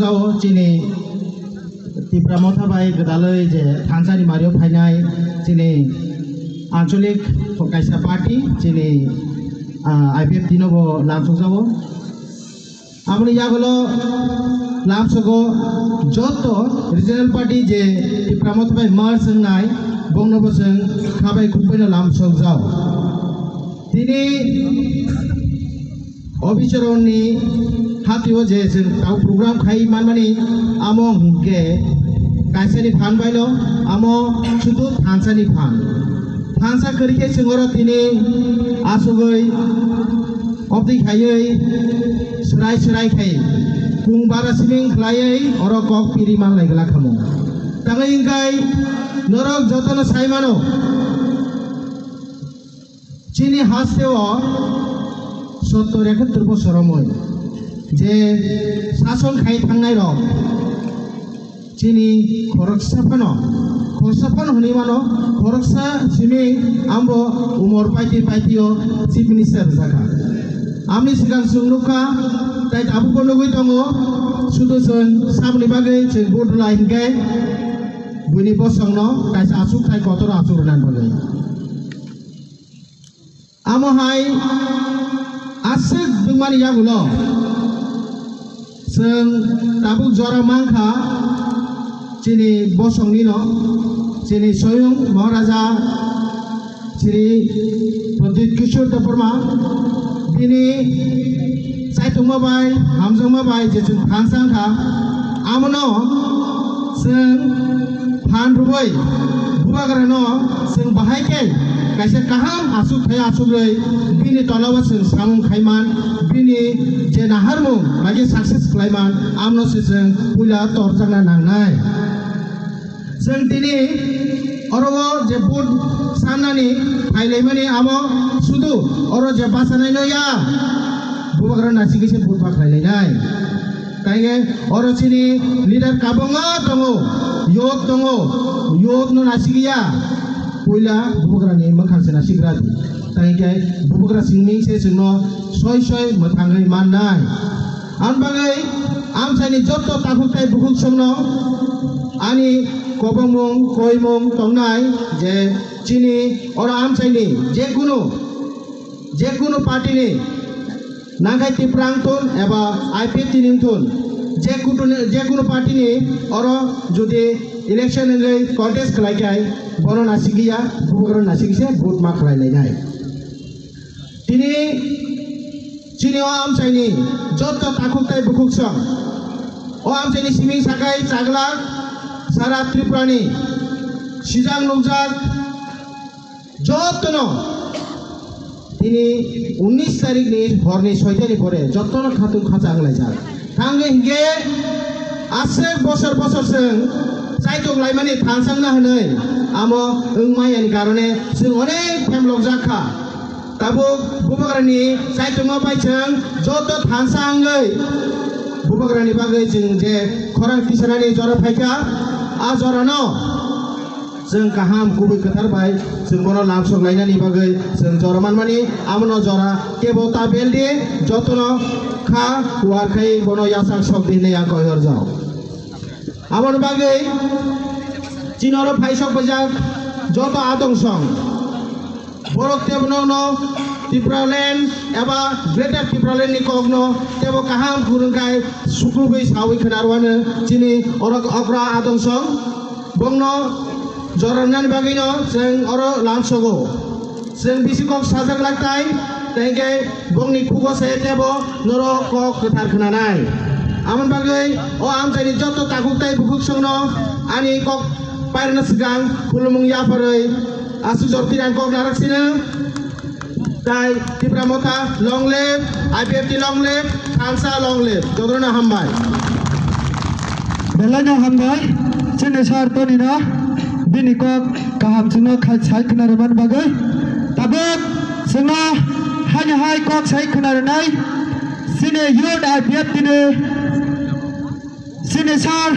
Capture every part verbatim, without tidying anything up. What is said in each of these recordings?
O chini Tipra Motha bai gwdalwi je thansa ni mario phainai chini anchalik kaisa party chini, ah, I P F T no bo lamsok jago. Aboni yagulo lamsogo joto regional party je Tipra Motha bai merge wngnai bongno bo chwng khabai khukbai no lamsok jao. Tini Obichoronni hatio je chwng tau program khai manmani amo hwnkhe kaisani phan baino amo sudu thansani phan. Thansa kwrwi khe chwng oro tini asugwi obdi khaiwi swrai swrai khai kung bara siming khlaiwi oro kok piri manlai glak khamu. Tangwi hwnkhe norok jotono sai mano. Chini hasteo sottor ekattor bosor romwi je sason khai thangnai rok chini khoroksa phano, khoroksa phano hwnwi mano, khoroksa simi ambo umor paiti paitio chief minister rwjakha. Amni swkang chwng nukha, tai tabukbo nugwi tongo, sudu chwng saboni bagwi chwng vote rwlai hinkhe buini bosongno kaisa achukthai kotor achuk rwnani bagwi. Amo hai aswk dwngmani yagulo chwng tabuk jora mankha chini bosongni no, chini soyung Maharaja Shri Pradyut Kishore Debbarma, bini chaitokma bai, hamjakma bai je chwng phan chang kha, amono chwng phan rwui bubagrano chwng bahai khe kaisa kaham achuk thai achukrwi bini tolao chwng samung khaiman, bini je naharmung lagi success khlaiman, amno se chwng puila torjakna nangnai. Chwng tini oro o je vote sannani phailaimani amo sudu oro je bachanaino ya bubagra nasigwi se vote ma khlailainai. Kainge oro chini leader kabangma tongo, youth tongo, youth no nasigwi ya. Puila bubagrani mwkhang se nasigra di. Tangkhe bubagra singming se chwngno soi soi mwthangwi mannai. Ang bagwi amchaini jotto takhuk tai bukhuk songno ani kobongmung koimung tongnai je chini oro amchaini jekunu, jekunu party ni nangkhai Tiprang thun eba I P F T ni thun jekunu, jekunu party ni oro jodi election wngwi contest khlai khai bono nasigwi ya, bubagra nasigwi se vote ma khlai lainai. Tini chini o amchaini jotto takhuk tai bukhuk song, o amchaini siming sakai chaglak sara Tripurani sijak nukjak jottono tini unis tarikni horni soitani pore jottono khatung khacha wnglaijak. Thangwi hinkhe aswk bosor bosor chwng chaitok laimani thansangna hwnwi amo wngmayani karone chwng onek phemlokjak kha. Tabuk bubagrani chaitokma bai chwng joto thansa wngwi bubagrani bagwi chwng je khorang tisanani jora phaikha, a jorano chwng kaham kubui kwthar bai chwng bono lamsok lainani bagwi chwng jora manmani, amono jora kebo ta bel di, jotono kha kuar khai bono yachak sok di hinwi ang koi horjao. Aboni bagwi chini oro phaisok bwjak joto adong song. Borok tebo nokno Tipraland eba Greater Tipraland ni kokno tebo kaham kwrwng khai sukrubwi sawi khwnarwano chini oro okra adong song. Bongno jorarnani bagwino chwng oro lamsogo. Chwng bisi kok sajak lak tai, tei khe bongni khugo se tebo norok kok kwthar khwnanai. Amoni bagwi o amchaini joto takhuk tai bukhuk songno ani kok pairwna swkang khulumung yapharwi aswk jor tirang kok narak sino. Tai Tipra Motha long live, I P F T long live, Thansa long live. Jotono hambai. Belai no hambai. Chini sir Tony no bini kok kaham chwngno khai sai khna rwmani bagwi. Tabuk chwngno haino hai kok sai khna rwnai. Chini youth I P F T ni Chini sir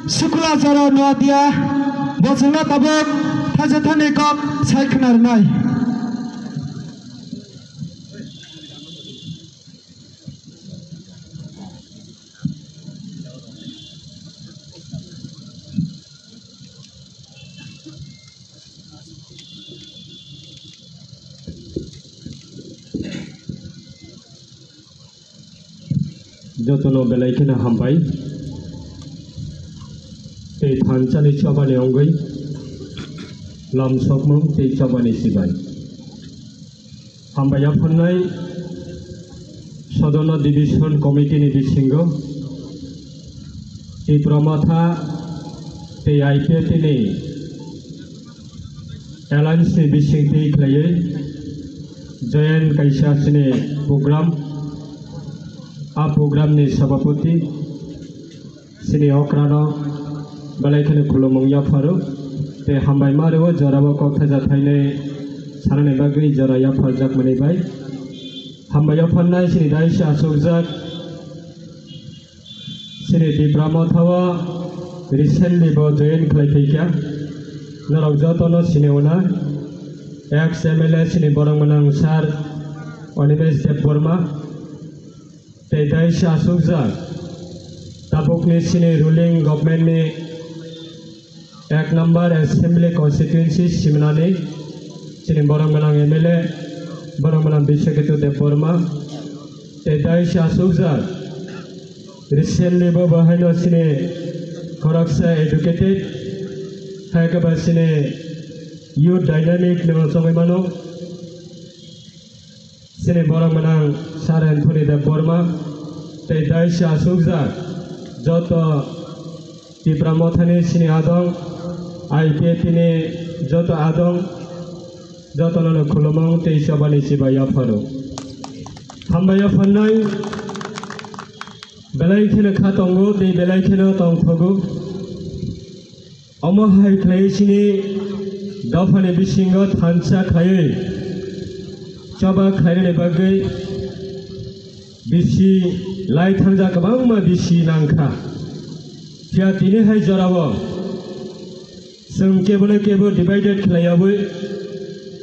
Sukla Chara Noatia, bo chwngno tabuk thaisa thani kok sai khna rwnai. Jotono belai kheno hambai. Tei thansa ni choba ni wngwi lam sokmung tei choba ni sibai. Hambai yapharnai Sodono Division Committee ni bisingo Tipra Motha tei I P F T ni alliance ni bising twi khlaiwi joint kaisa chini program, a program ni sabapati chini okrano belai kheno khulumung yapharo tei hambai ma rwo jorao kok thaisa thainwi sanani bagwi jora yapharjakmani bai. Hambai yapharnai chini daisa achukjak chini Tipra Motha o recently bo join khlai phaikha. Norok jotono sini ona ex M L A chini borok mwnang sir Animesh Debbarma. Tei daisa achukjak tabukni chini ruling government ni ek number assembly constituency simnani chini borok mwnang M L A, borok mwnang Biswaketu Debbarma. Tei daisa achukjak recently bo bo haino chini khoroksa educated, hai khe ba chini youth dynamic ni bo chongwi mano. Chini borok mwnang Sir Anthony Debbarma tei daisa achukjak joto Tipra Mothani chini adong, I P F T ni joto adong, jotono no khulumung tei chobani chibai yapharo. Hambai yapharnai belai kheno kha tongo tei belai kheno tongthogo. Omo hai khlaiwi chini dophani bisingo thansa khlaiwi choba khlainani bagwi bisi lai thangjak kwbangma bisi nangkha. Phiya tini hai jorao chwng kebono kebo divided khlaiyawi,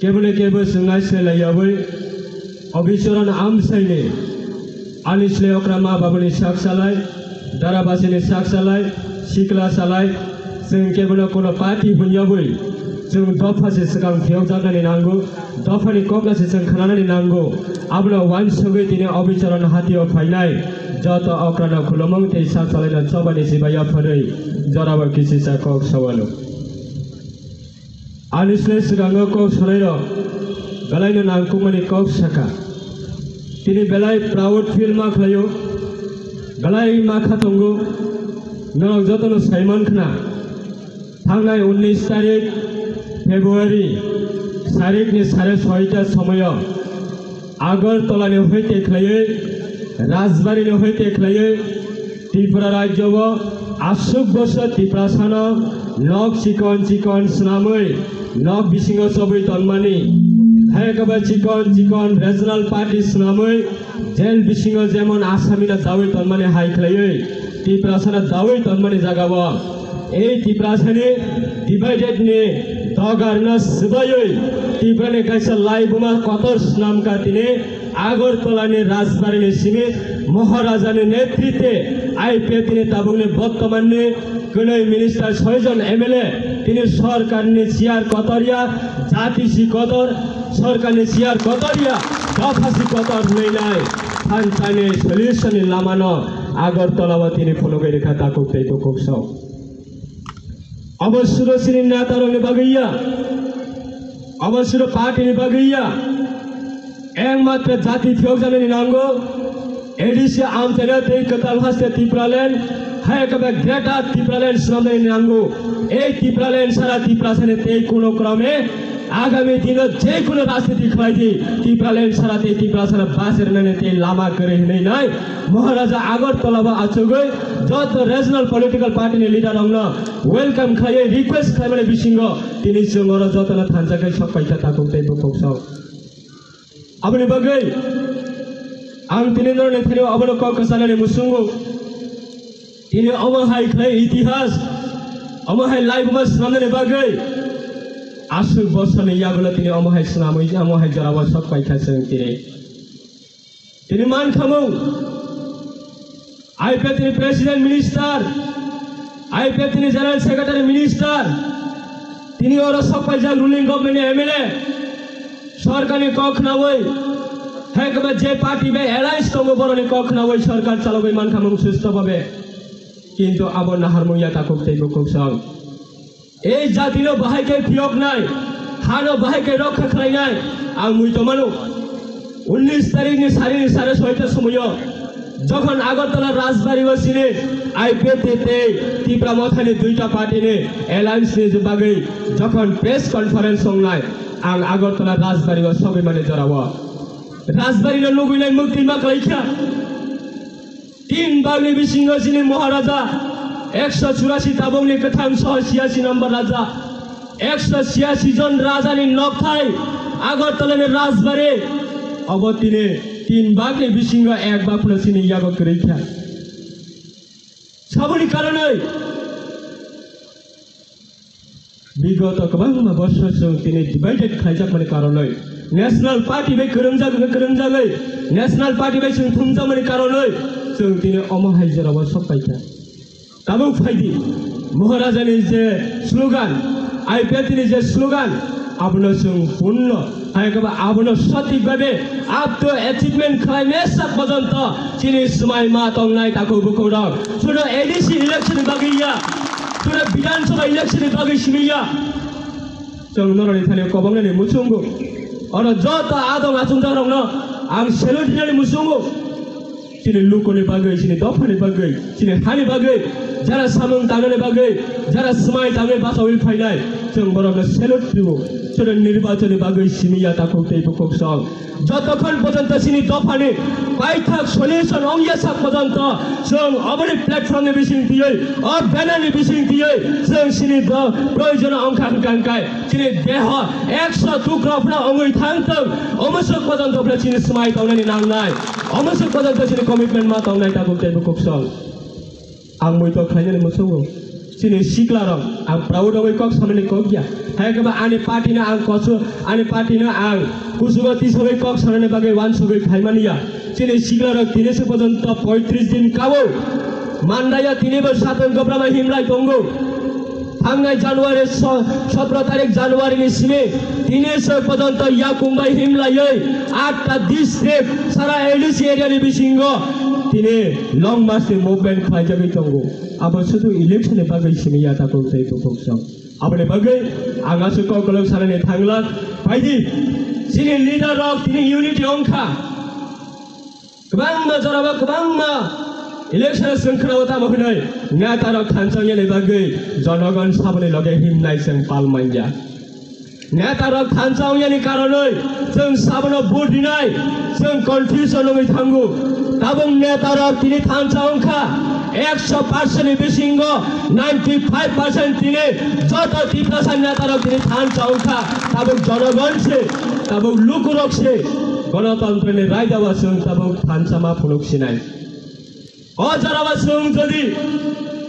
kebono kebo chwng naisolaiyawi, Obichoron amsaini ani sle okra ma babuni sak salai, dara basini sak salai, sikla salai, chwng kebono kono party hunyabwi chwng dopha se swkang phiyokjaknani nango, dophani kokla se chwng khnanani nango. Abono wansugwi tini Obichoron hatio phainai joto okrano khulumung tei sak salaino chobani chibai yapharwi jorabo kisisa kok sawano. Ani sle swkango kok swnairok belaino nangkukmani kok saka. Tini belai proud feel ma khlaio, belai ma kha tongo. Norok jotono saiman khna, thangnai unnish tarik February, sarikni sare soita somoyo Agartala ni hoite khlaiwi, Rajbari ni hoite khlaiwi, Tripura rajyo o aswk bosor Tiprasano nok chikon chikon swnamwi nok bisingo chobwi tonmani, hai khe ba chikon chikon regional party swnamwi jail bisingo jemon Asamino dawi tonmani hai khlaiwi Tiprasano dawi tonmani jagao ei Tiprasani divided ni dogarno swbaiwi Tiprani kaisa laibuma kotor swnamkha tini Agartala ni Rajbari ni simi Maharaja ni netritwe I P F T ni tabuk ni bottoman ni kwnwi minister soi jon M L A tini sorkar ni chair kotor ya, jati si kotor, sorkar ni chair kotor ya, dopha si kotor hwnwi nai thansa ni solution ni lama no Agartala o tini phunugwi rwkha takhuk tei bukhuk sok. Obo suro chini neta rok ni bagwi ya, obo suro party ni bagwi ya, ekmatro jati phiyok jani ni nango, A D C amchaina tei kwtal haste Tipraland, hai khe ba greater Tipraland swnamnani nango. Ei Tipraland sara Tiprasani tei kuno krome Agami dino je kono rajniti khlai di, Tipraland sara tei Tiprasano bachirnani tei lama kwrwi hwnwi nai Maharaja Agartala o achugwi joto regional political party ni leader rokno welcome khlaiwi request khlaimani bisingo tini chwng oro jotono thansa khe sok paikha takhuk tei bukhuk sok. Aboni bagwi ang tini norokni thani abono kok kwchanani muchungo. Tini omo hai khlai itihas, omo hai laibuma swnamnani bagwi aswk bosorni yagulo tini omo hai swnamwi, omo hai jorao sok paikha chwng tini. Tini man khamung, I P F T ni President Minister, I P F T ni General Secretary Minister, tini oro sok paijak ruling government ni M L A, sorkar ni kok khnawi, Hai khe ba je party bai alliance tongo boroni kok khnaui sarkar chalogwi mankha mung susto babe. Kintu abo naharmung ya takhuk tei bukhuk song. Ei jatino bahai khe phiyoknai, hano bahai khe rokha khlainai, ang mui tongmano. Unnish tarikni sarini sare soita somoyo jokhon Agartala Rajbari o sini I P F T tei Tipra Mothani duita party ni alliance ni bagwi jokhon press conference songnai, ang Agartala Rajbari o sogwi mani jorao Rajbari no nugwi nai mukti ma khlaikha. Tin bagni bisingo chini Maharaja, ekso churasi tabokni kwthang soho siyasi number raja, ekso siyasi jon rajani nokthai Agartalani Rajbari, obo tini tin bagni bisingo ek bak phano chini yago kwrwi kha. Saboni karonwi Bigoto kwbangma bosor chwng tini divided khlaijakmani karonwi National Party bai kwrwngjak hwnkhe kwrwngjagwi, National Party bai chwng thumjakmani karonwi chwng tini omo hai jorao sok paikha. Tabuk phaidi, Maharajani je slogan, I P F T ni je slogan, abono chwng punno Hai khe ba abono sothik bhabe up to achievement khlai mesak porjonto chini swmai ma tongnai takhuk bukhuk rok. Sudo A D C election ni bagwi ya, sudo Bidhan Sabha election ni bagwi simi ya. Chwng noroni thani kwbangni muchungo. Oro joto adong achungjak rokno ang salute hinani muchungo. Chini lukuni bagwi, chini dophani bagwi, chini hani bagwi, jara samung tangnani bagwi, jara swmai tangwi bachaui phainai, chwng borokno salute rwo. Chwng nirbachonni bagwi simi ya takhuk tei bukhuk song. Jotokhon porjonto chini dophani paithak solution ongya sak porjonto chwng oboni platform ni bising twiwi, o banner ni bising twiwi chwng chini do proyojon ongkha hwnkha hwnkhe. Chini deho ekso tukra phano wngwi thang thung, omo swk porjonto phano chini swmai tongnani nangnai, omo swk porjonto chini commitment ma tongnai takhuk tei bukhuk song. Ang muitok khlainani muchungo, chini sikla rok, ang proud wngwi kok samani kok ya. Hai khe ba ani party no ang kosu, ani party no ang kuchugo tisogwi kok sanani bagwi wansugwi phaimani ya. Chini sikla rok tini se porjonto poitris din kawo mandaya, tini bo satung gobrama himlai tongo. Thangnai January so-, sotro tarik January ni simi tini se porjonto yakung bai himlaiwi atta district sara A D C area ni bisingo tini long march ni movement khlaijagwi tongo. Abo sudu election ni bagwi simi ya takhuk tei bukhuk song. Aboni bagwi ang aswk kok kolok sanani thangla. Phaidi, chini leader rok tini unity ongkha. Kwbangma jorao kwbangma election chwng khwnao tamo hwnwi neta rok thansa wngyani bagwi jonogon saboni loge himnai chwng pal manya. Neta rok thansa wngyani karonwi chwng sabono vote rinai chwng confusion wngwi thango. Tabuk neta rok tini thansa wngkha ekso percent ni bisingo ninety five percent tini joto Tiprasa neta rok tini thansa wngkha. Tabuk jonogon se, tabuk lukurok se. Gonotantroni raidao chwng tabuk thansa ma phunuk sinai. O jorao chwng jodi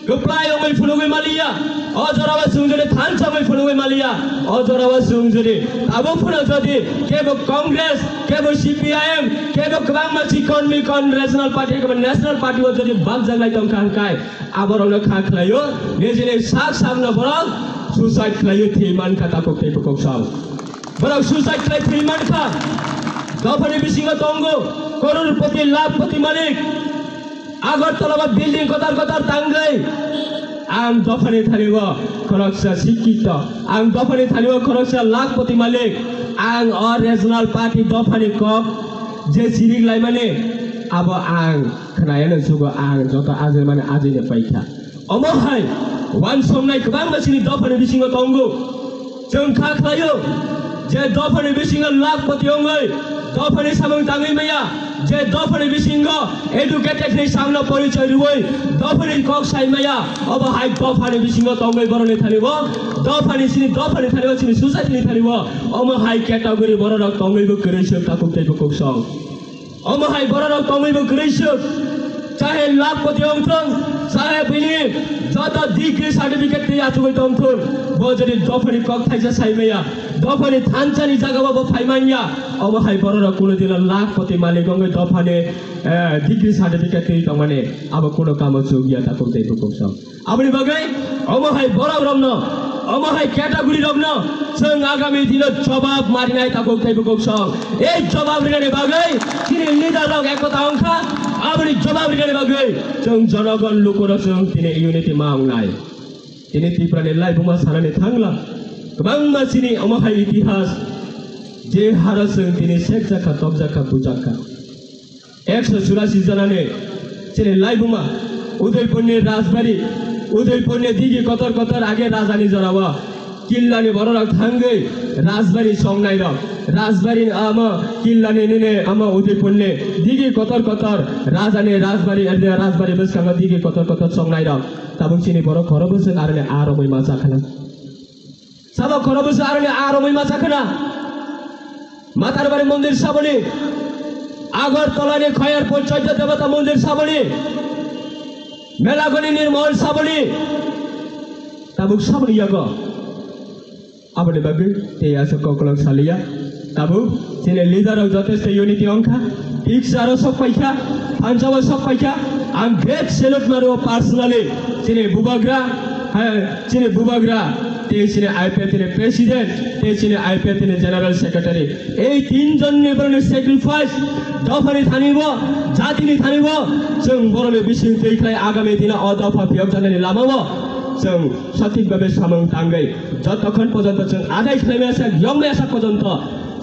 kwplai wngwi phunugwi maliya, o jorao chwng jodi thansa wngwi phunugwi maliya, o jorao chwng jodi tabuk phano jodi kebo Congress, kebo C P I M, kebo kwbangma chikon mikon regional party, kebo national party o jodi bakjaklai tongkha hwnkhe, aborokno kha khlaio, nijini sak sakno borok suicide khlaio, thwi mankha takhuk tei bukhuk song. Borok suicide khlai thwi mankha. Dophani bisingo tongo, crorepoti, lakhpoti malik. Agartala o building kotor kotor tangwi. Ang dophani thani o khoroksa sikkito. Ang dophani thani o khoroksa lakhpoti malik. Ang o regional party dophani kok je chirik laimani abo ang khnayano sugo ang joto ajai mani ajai no paikha. Omo hai wansongnai kwbangma chini dophani bisingo tongo. Chwng kha khlaio je dophani bisingo lakhpoti wngwi dophani samung tangwi maya, je dophani bisingo educated ni samno porichoi rwui dophani kok sai maya, obo hai dophani bisingo tongwi boroni thani o, dophani chini dophani thani o, chini society ni thani o, omo hai category bororok tongwi bo kwrwi swk takhuk tei bukhuk song. Omo hai bororok tongwi bo kwrwi swk. Chahe lakhpoti wng thung, chahe bini joto degree certificate twi achugwi tong thung. Bo jodi dophani kok thaisa sai maya, dophani thansani jagao bo phai manya, omo hai bororok kuno dino lakhpoti malik wngwi dophani, eh, degree certificate twi tongmani abo kuno kamo chuk ya takhuk tei bukhuk song. Aboni bagwi omo hai borok rokno Omo hai category rokno chwng agami dino jobab marinai tabuk tei bukuk song. Ei jobab rinani bagwi chini leader rok ekota wngkha, aboni jobab rinani bagwi chwng jonogon lukurok chwng tini unity ma wngnai. Tini Tiprani laibuma sanani thangla, kwbangma chini omo hai itihas, je haro chwng tini sekjakha, topjakha, bujakha. Ekso churasi janani chini laibuma Udaipurni rajbari, Udaipurni digi kotor kotor age rajani jorao killani bororok thangwi rajbari songnairok, rajbari ama killani nini ama Udaipurni digi kotor kotor rajani rajbari, rajbari bwskango digi kotor kotor songnairok. Tabuk chini borok khorokbwswk aroni a romwi ma chakhwna. Sabo khorokbwswk aroni a romwi ma chakhwna. Matarbari mondir saboni, Agartala ni Khayarpur Chaitya Devata mondir saboni, Melagoni Nirmahal saboni, tabuk saboni yago. Aboni bagwi tei aswk kokolok saliya. Tabuk chini leader rok jotesto unity wngkha. Thik saro sok paikha, thansa o sok paikha. Ang great salute maro personally. Chini bubagra, ha, chini bubagra, tei chini I P F T ni president, tei chini I P F T ni general secretary. Ei tin jon ni borokni sacrifice, dophani thani bo, jatini thani bo, chwng borokni bising twi khlai agami dina o dopha phiyok janani lama o chwng sothik babe samung tangwi jotokhon pojonto chwng adai khlaimaya sak, yongmaya sak pojonto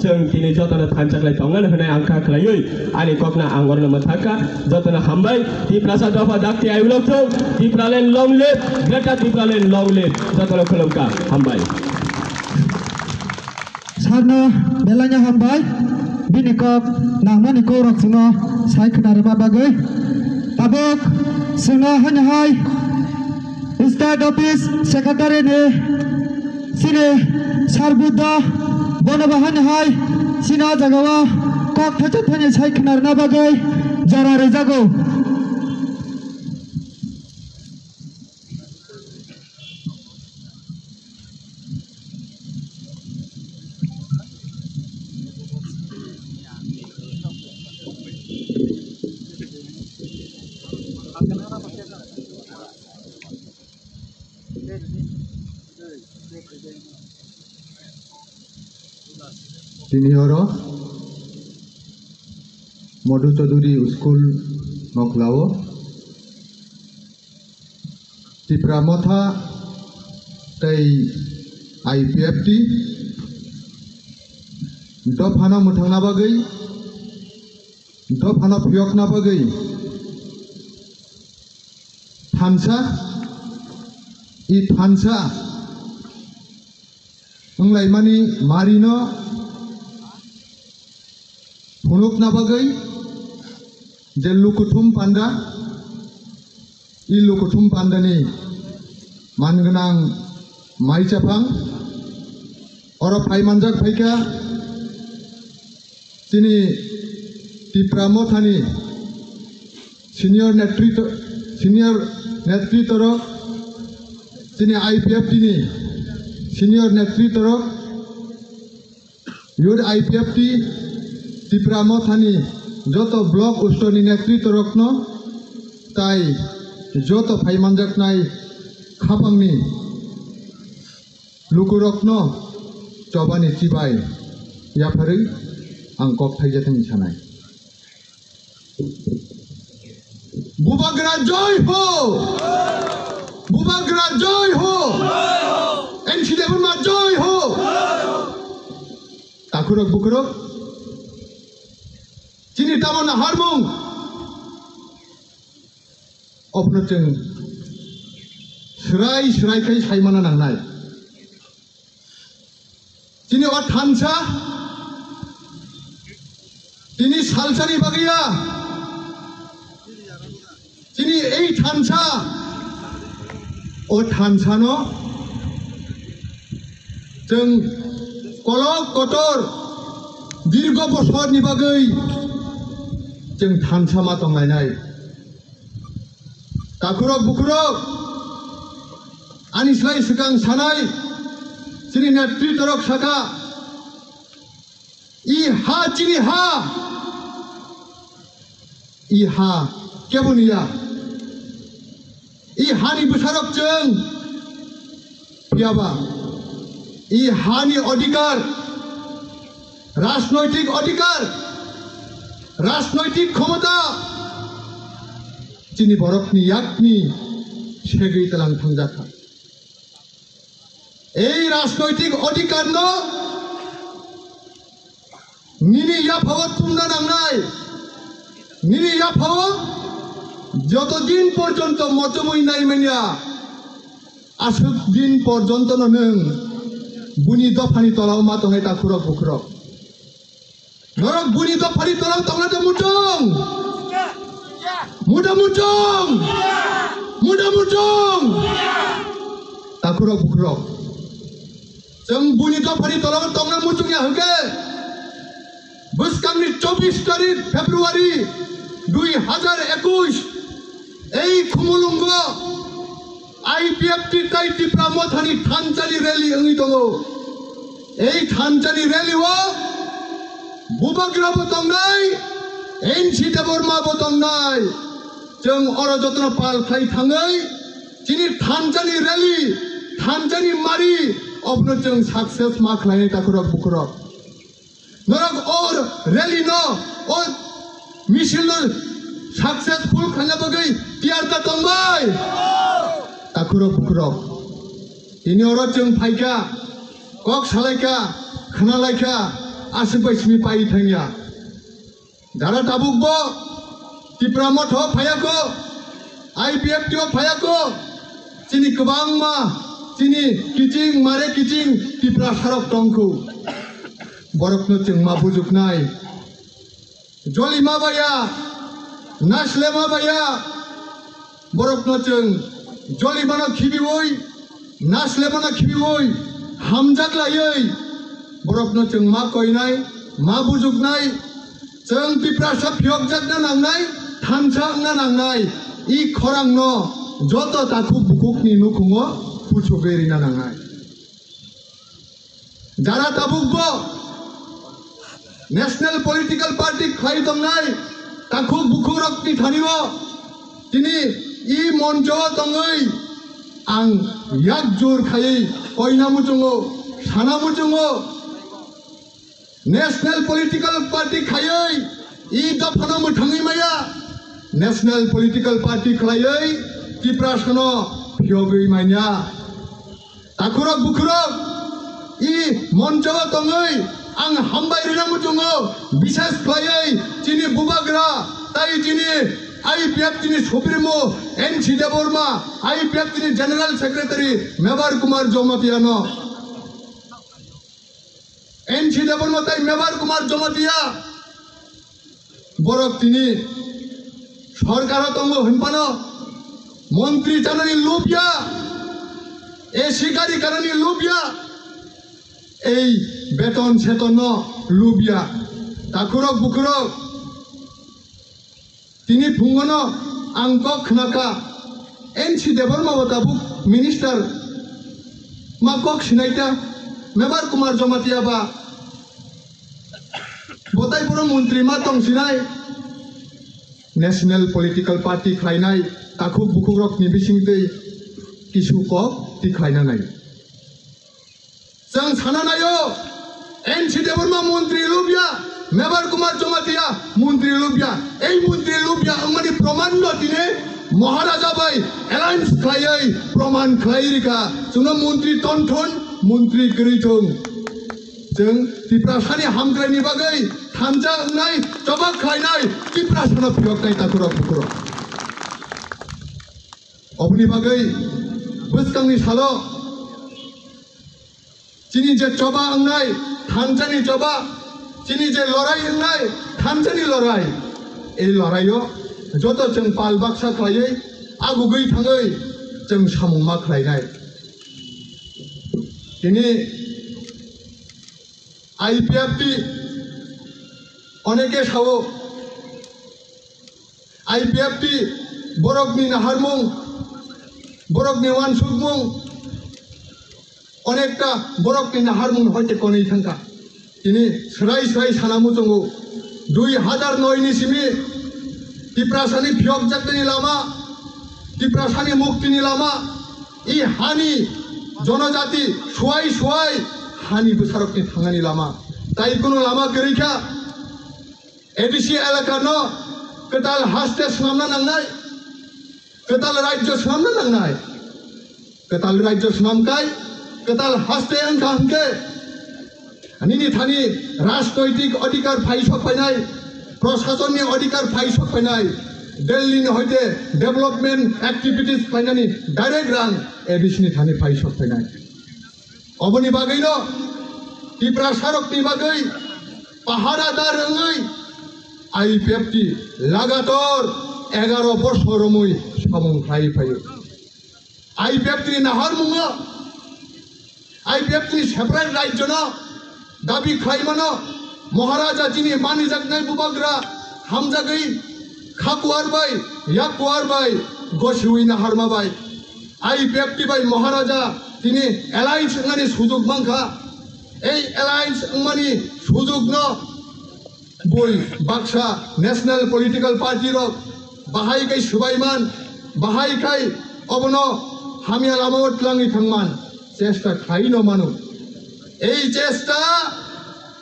chwng tini jotono thansa khlai tongmani hwnwi ang kha khlaiwi ani kokno ang orno mwthakha. Jotono hambai, Tiprasa dopha dakti ayulok thung, Tipraland long live, Greater Tipraland long live, jotono khulumkha, hambai. Sarno belai no hambai, bini kok nangmani kok rok chwngno sai khna rwma bagwi. Tabuk chwngno haino hai State Office Secretary ni chini Sir Buddha bono bo haino hai chini o jaga o kok thaisa thani sai khna rwna bagwi jora rwjago. Tini oro Madhu Chaudhuri School Noklao Tipra Motha tei I P F T dophano mwthangna bagwi, dophano phiyokna bagwi thansa, i thansa wnglaimani marino phunukna bagwi je lukuthum panda, i lukuthum pandani man gwnang mai chaphang oro phai manjak phaikha. Chini Tipra Mothani senior netrito, senior netrito rok, chini I P F T ni senior netrito rok, Youth I P F T Tipra Mothani joto block ustorni netrito rokno tai joto phai manjaknai khapangni lukurokno chobani chibai yapharwi ang kok thaijathani sanai. Bubagra joy ho! Bubagra joy ho! N C Debbarma joy ho! Takhurok bukhurok chini tamo naharmung ophno chwng swrai swrai khai saimana nangnai. Chini o thansa, tini salsani bagwi ya. Chini ei thansa, o thansano chwng kolok kotor dirgo bosorni bagwi chwng thansa ma tonglainai. Takhurok bukhurok, ani slai swkang sanai, chini netritorok saka, "I ha chini ha, i ha keboni ya, i hani bwsarok chwng Yaba, i hani odhikar, rajnoitik odhikar, rajnoitik khomota chini borokni yakni segwi tlang thangjakha. Ei rajnoitik odhikarno nini yaphao tungna nangnai, nini yaphao joto din porjonto mochomwi nai manya, aswk din porjontono nwng buni dophani tolao ma tongnai takhurok bukhurok. Norok buni dophani tolao tongna de muchung. Muda muchung. Muda muchung. Takhurok bukhurok. Chwng buni dophani tolao tongna muchung ya hwnkhe, bwskangni chobbish tarik February dui hazar ekush, ei Khumulwngo I P F T tai Tipra Mothani thanchani rally wngwi tongo. Ei thanchani rally o Bubagra bo tongnai, N C Debbarma bo tongnai. Chwng oro jotono pal khai thangwi chini thanchani rally, thanchani mari, obono chwng success ma khlainai takhurok bukhurok. Norok o rally no, o misil no successful khaina bagwi tiyar ta tongbai? Takhurok bukhurok. Tini oro chwng phaikha, kok salaikha, khnalaikha, aswk bai simi pai thangya. Jara tabuk bo Tipra Motha phayako, I P F T o phayako, chini kwbangma, chini kiching mare kiching Tipra sarok tongkhu. Borokno chwng ma bujuknai. Jolima baya, naslema baya, borokno chwng jolimano khibiwi, naslemano khibiwi, hamjak laiwi, borokno chwng ma koinai, ma bujuknai, chwng Tiprasa phiyokjakna nangnai, thansa wngna nangnai, i khorangno joto takhuk bukhukni nukhungo puchugwi rina nangnai. Jara tabuk bo National Political Party khlai tongnai takhuk bukhuk rokni thani o tini i moncho o tongwi ang yak jur khaiwi koina muchungo, sana muchungo. National Political Party khaiwi i dophano mwthangwi maya. National Political Party khlaiwi Tiprasano phiyogwi manya. Takhurok bukhurok, i moncho o tongwi ang hambai rina muchungo, bishes khlaiwi chini bubagra tai chini I P F T ni supremo N C Debbarma, I P F T ni general secretary Mebar Kumar Jamatia no. N C Debbarma tai Mebar Kumar Jamatia. Borok tini sorkaro tongo hinphano montri chanani lubya, A C gari kanani lubya, ei beton setonno lubya. Takhurok bukhurok, tini phungono ang kok khnakha, N C Debbarma bo tabuk minister ma kok sinaita, Mebar Kumar Jamatia ba Bo tai boro montri ma tong sinai. National Political Party khlainai takhuk bukhuk rok ni bising twi kisu kok ti khlaina nai. Chwng sana naio, N C Debbarma montri lubya, Mebar Kumar Jamatia montri lubya. Ei montri lubya wngmani proman no tini Maharaja bai alliance khlaiwi proman khlai rikha. Chwngno montri ton thun, montri kwrwi thung. Chwng Tiprasani hamkraini bagwi thansa wngnai, choba khlainai, Tiprasano phiyoknai takhurok bukhurok. Oboni bagwi bwskangni salo chini je choba wngnai, thansani choba, chini je lorai wngnai, thansani lorai, ei loraio joto chwng pal baksa khlaiwi agugwi thangwi chwng samung ma khlainai. Tini I P F T oneke sao, I P F T borokni naharmung, borokni wansukmung, onekta borokni naharmung hoite konwi thangkha. Tini swrai swrai sana muchungo, dui hazar noi ni simi Tiprasani phiyokjaknani lama, Tiprasani muktini lama, i hani Jonojati suai suai hani bwsarokni thangnani lama. Tai kunu lama kwrwi kha. A D C elakano kwtal haste swnamna nangnai, kwtal rajyo swnamna nangnai. Kwtal rajyo swnamkhai, kwtal haste wngkha hwnkhe, nini thani rajnoitik adhikar phai sok phainai, proshasonni adhikar phai sok phainai, Delhi ni hoite development activities khlainani direct rang A D C ni thani phai sok phainai. Oboni bagwino Tiprasarokni bagwi paharadar wngwi I P F T lagator egaro bosor romwi samung khlai phaio. I P F T ni naharmungo, I P F T ni separate rajyono dabi khlaimano, Maharaja chini manijaknai bubagra hamjagwi khakuar bai, yakuar bai, gosiwi naharma bai. I P F T bai Maharaja tini alliance wngmani sujuk mankha. Ei alliance wngmani sujukno bui baksa national political party rok bahai kai swbaiman, bahai kai obono hamya lamao twlangwi thangman chesta khlaino mano. Ei chesta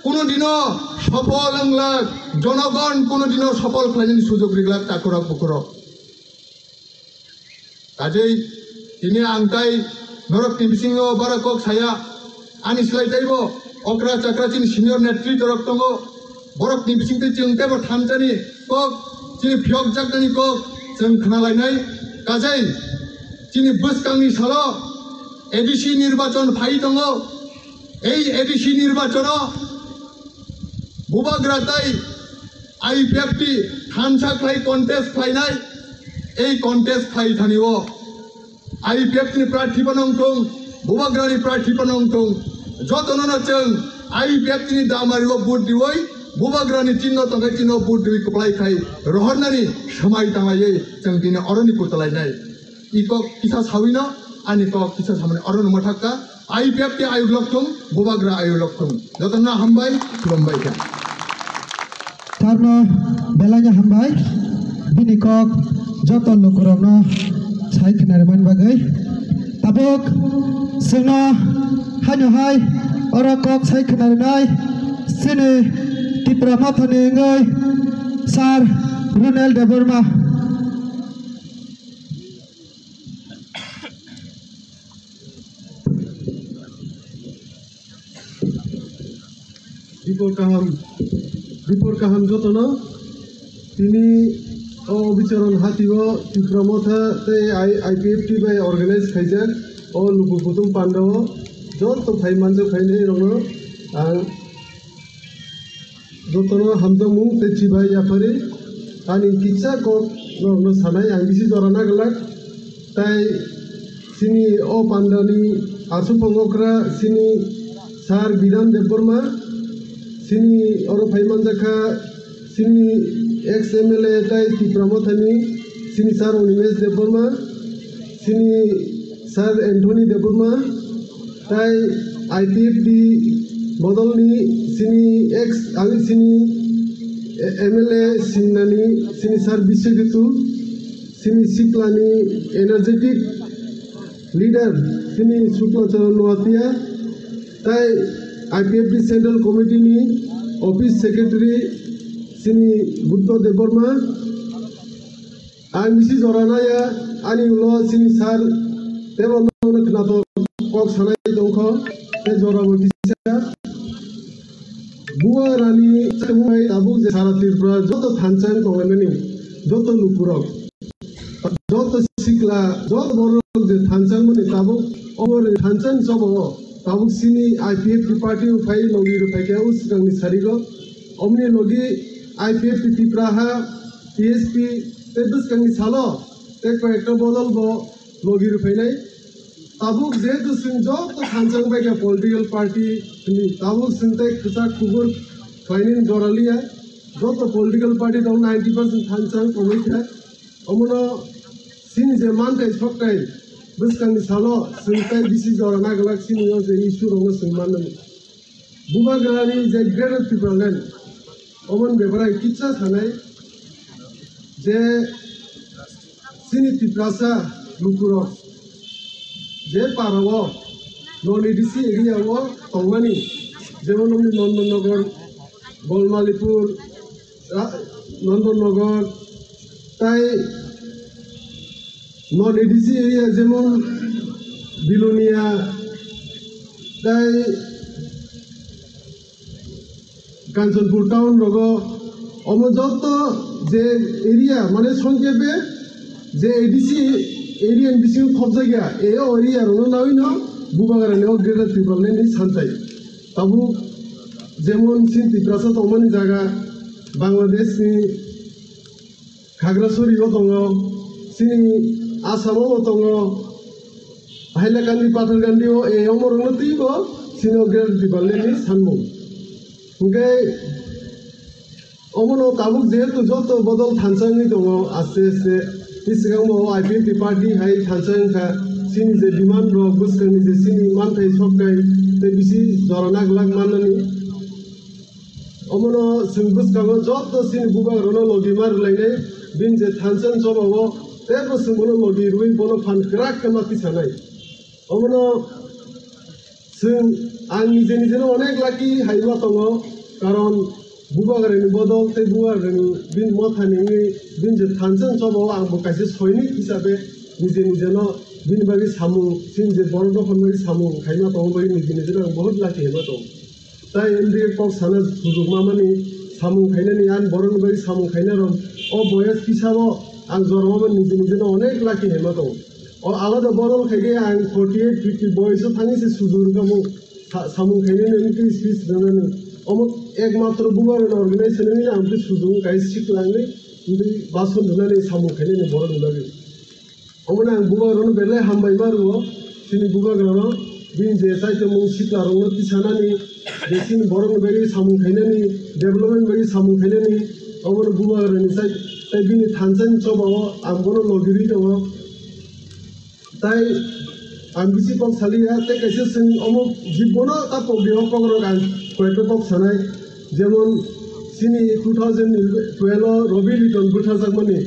kunu dino sopol wnglak, jonogon kunu dino sopol khlainani sujok riglak takurok bukurok. Kajei tini ang tai norokni bisingo bara kok saya, ani slai taibo okra chakra chini senior netritworok tongo, borokni bisingtwi chwng teibo thanchani kok, chini phiyokjaknani kok chwng khnalainai. Kajei chini bwskangni salo A D C nirbachon phai tongo, ei A D C nirbachono bubagra tai I P F T thansa khlai contest khlainai, ei contest khlai thani o I P F T ni prarthi phano wngthung, bubagra ni prarthi phano wngthung, jotono no chwng I P F T ni damari o vote diwi, bubagra ni chinno tongkhai chinno vote diwi kwplai khai rohornani swmai tanglaiwi chwng tini oroni kwtwlainai. I kok kisa sawino, ani kok kisa samani oro no mwthakka, I P F T ayuk lokthung, bubagra ayuk lokthung. Jotono hambai, khulumbai kha. Sarno belai no hambai, bini kok joto lukurokno sai khwnarwmani bagwi. Tabuk chwngno haino hai oro kok sai khwnarwnai chini Tipra Mothani wngwi Sir Runel Debbarma. Dipor kaham, dipor kaham jotono. Tini o bicharon hatio Tipra Motha tei I-, I P F T bai organize khaijak o luku kutung pandao joto phai manjak phainai rokno ang jotono hamjakmung tei chibai yaphari ani kisa kok norokno sanai ang bisi jora naglak. Tai chini o pandani aswk phangokra chini Sir Biran Debbarma, chini oro phai manjakha chini ex M L A tai Tipra Mothani, chini Sir Animesh Debbarma, chini Sir Anthony Debbarma, tai I P F T bodolni chini ex, ani chini M L A singnani chini Sir Biswaketu, chini siklani energetic leader chini Shukla Charan Noatia, tai I P F T Central Committee ni Office Secretary chini Buddha Debbarma, Ang bisi jora naya, ani ulo chini sir tebo nokno khnatok kok sanai tongkho, tei jora bo kisa. Buwa rani chumui tabuk je sara Tripura joto thanchang tonglaimani, joto lukurok, joto sikla, joto borok je thanchang mani tabuk oboni thanchang chobo tabuk chini I P F T party phai logi rok phaikha o swkangni sarigo. Omni logi I P F T Tipra ha T S P tei bwskangni salo tei koi ekta bodol bo logi rwphainai. Tabuk jehetu chwng joto thanchang bai kha political party hwnwi, tabuk chwng tei kwchak kubur khlainani jora liya. Joto political party rok ninety percent thanchang tongwi kha. Omono chini je manthai sokthai bwskangni salo chwng tei bisi jora naglak chini o je issue rokno chwng mannani. Bubagrani je Greater Tipraland, omon bebrai kitsa sanai je chini Tiprasa lukurok je parao Non A D C area o tongmani, jemon wngkha Nandanagar, Golmalipur, Ra-, Nandanagar, tai non A D C area jemon Bilonia, tai Kanchanpur town rogo, omo joto je area, mane songkhepe je A D C area ni bisingo khobjakya, e o area rokno nawino Bubagrani o Greater Tipraland ni santai. Tabuk jemon chini Tiprasa tongmani jaga, Bangladesh ni Khagrasuri o tongo, chini Assam o tongo, Hailakandi, Patharkandi o, e, omorokno twibo chini o Greater Tipraland ni sanmung. Hwnkhe omono tabuk jehetu joto bodol thansa wngwi tongo, aste aste. Tei swkangbo o I P F T party hai thansa wngkha, chini je demand rok, bwskangni je chini manthai sokthai, tei bisi jora na glak mannani. Omono chwng bwskango joto chini bubagrano logi ma rwlainai, bini je thansa ni chobao teibo chwng bono logi rwui bono phan kwrak khe ma tisanai. Omono chwng, ang nije nijeno onek lucky hai ma tongo, karon bubagrani bodol tei bubagrani bini mothani wngwi bini je thansa ni chobao ang bo kaisa soinik hisabe nije nijeno bini bagwi samung, chini je borok dophani bagwi samung khai ma tongo bagwi nije nijeno ang bahut lucky hai ma tongo. Tai M D A kok sana sujuk mamani samung khainani, ani borokni bagwi samung khainai rok o boyes kisa o ang jormamani nije nije no onek lucky hai ma tongo. O alada bodol khai khe ang forty eight, fifty boyes o thangwi se sujuk rwkha mo sa-, samung khainani wngtwi speech rwnani. Omo ekmatro bubagrani organization wngwi ang twi sujuk wngkha, sikla wngwi twi bason rwnani samung khainani borokni bagwi. Omono ang bubagrano belai hambai ma rwo, chini bubagrano bini je chaitomung siklarokno tisanani, je chini borokni bagwi samung khainani, development bagwi samung khainani, omono bubagrani chai, tei bini thansani chobao ang bono logirwi tongo. Tai ang bisi kok saliya, tei kaisa chwng omo jibbono ta pokdi o kokrok ang koyekta kok sanai, jemon chini two thousand twelve o Robi Liton bwtharjakmani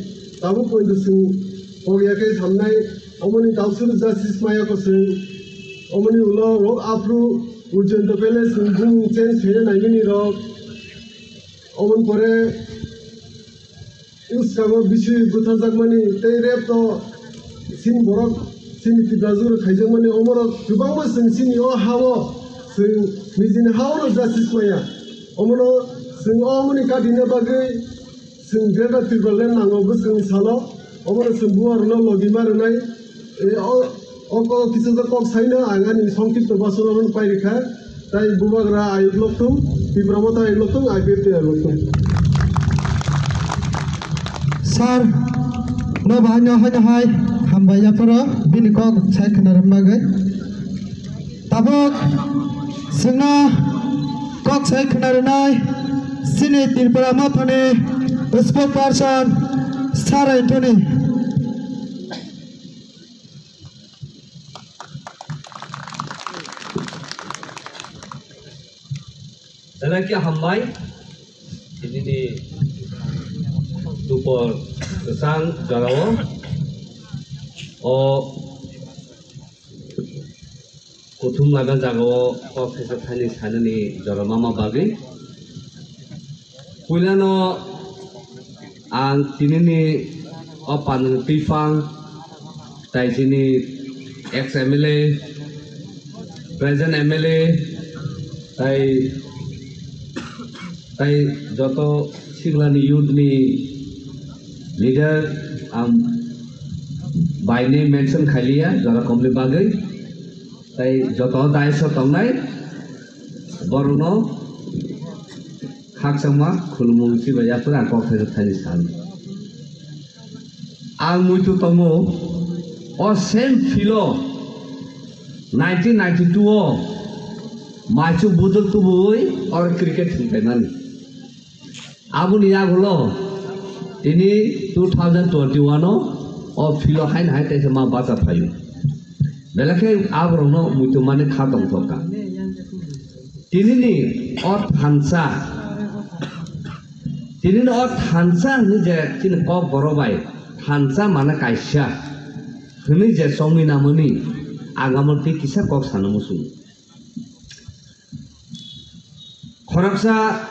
tabuk poito chwng pokya khe samnai, omoni tausuru justice maya kwchwng, omoni ulo rok aphru Ujjayanta Palace ni bumung change khaina naimani rok, omoni pore bwskango bisi bwtharjakmani tei rep to chini borok chini Tiprajwk rok khaijakmani omorok kwbangma chwng chini o ha-o chwng nijini ha-o no justice maya, omono chwng omoni katina bagwi chwng Greater Tipraland nango bwskangni salo, omono chwng bubagrokno logi ma rwnai. E, o, o kok kisa kok saino ang ani songkipto basono pai rikha. Tai bubagra ayuk lokthung, Tipra Motha ayuk lokthung, I P F T ayuk lokthung. Sir, no bahai no hai no hai, hambai yapharo, bini kok sai khna rwna bagwi. Tabuk, chwngno kok sai khna rwnai, chini Tipra Mothani spokesperson, Sir Anthony. Belai khe hambai, tinini dupor kwchang jorao o kuthum laga jagao kok kisa thani sanani jora mama bagwi. Puilano ang tinini o pandani twiphang tai chini ex M L A, present M L A, tai, tai joto siklani youth ni leader ang by name mention khailiya jora komni bagwi. Tai joto daiso tongnai borokno khakchangma khulumung chibai yaphuru ang kok thaisa thani sal. Ang muitu tongo o same field o nineteen ninety-two o maichuk buduk tubui or cricket hinpaimani. Aboni yagulo tini two thousand twenty-one o o field o haino hai teisa ma bacha phaio. Belai khe aborokno muitu mani kha tongthokha. Tinini o thansa, tinini o thansa hwnwi je chini kok borok bai thansa mane kaisa hwnwi je chongwi namani. Ang amo tei kisa kok sana muchung. Khoroksa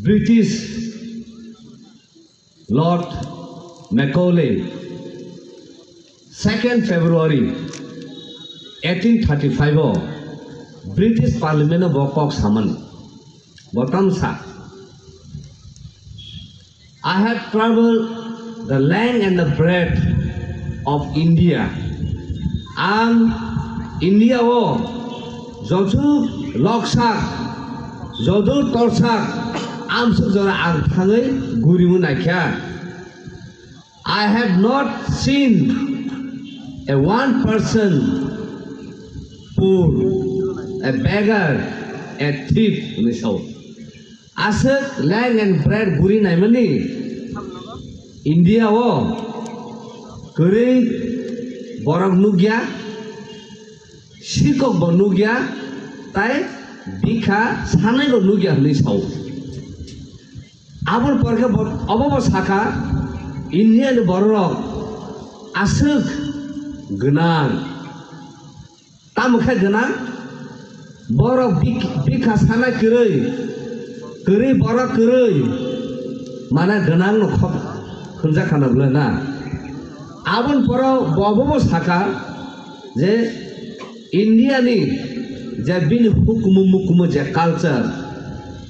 British Lord Macaulay, second February eighteen thirty-five o British Parliament o bo kok samani. Bo tamo sa, "I have traveled the length and the breadth of India." Ang India o joto loksak, joto torsak, amsuk jora ang thangwi gurimu naikha. "I have not seen a one person poor, a beggar, a thief," hwnwi sao. Aswk length and breadth guri naimani India o kwrwi borok nukya, sikok bo nukya, tai bikha sanai bo nukya hwnwi sao. Aboni pore khe bo, obo bo sakha, India ni borok aswk gwnang. Tamo khe gwnang, borok bik-, bikha sana kwrwi, kwrwi borok kwrwi, mane gwnang no khok hwnjak khana bwle na. Aboni poro bo, bo, bo sakha je India ni je bini hukumu mukumu je culture,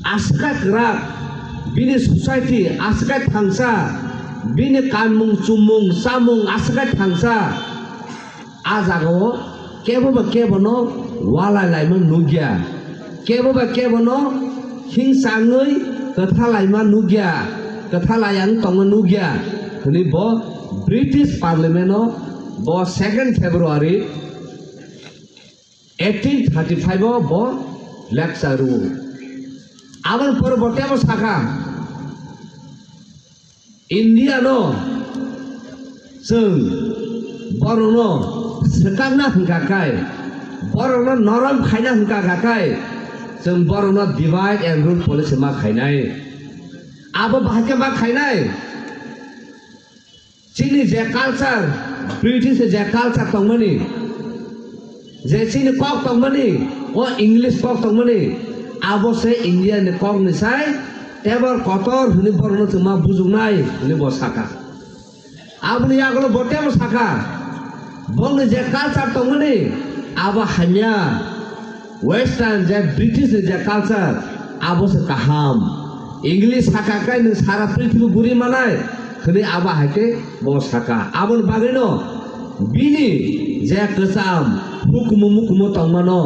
aswk kwrak, bini society aswk thangsa, bini kanmung chumung chamung aswk thangsa. A jagao kebo ba kebo no walai laima nukya, kebo ba kebo no hingsangwi kwtha laima nukya, kwtha layang tongma nukya hwnwi bo British Parliament o bo second February eighteen thirty-five o bo lecture rwo. Aboni pore bo tebo sakha, India no chwng borokno swkakna hwnkha khai, borokno norom khaina hwnkha kha khai, chwng borokno divide and rule policy ma khainai. Abo bahai khe ma khainai. Chini je culture, British ni je culture tongmani, je chini kok tongmani, o English kok tongmani, abo se India ni kok ni sai tebor kotor hwnwi borokno chwng ma bujuknai hwnwi bo sakha. Aboni yagulo bo tebo sakha, bongni je culture tongmani, abo hamya. Western je British ni je culture, abo se kaham. English sakha kai nwng sara prithibi guri manai, hwnwi abo hai khe bo sakha. Aboni bagwino bini je kwcham hukumu mukumu tongmano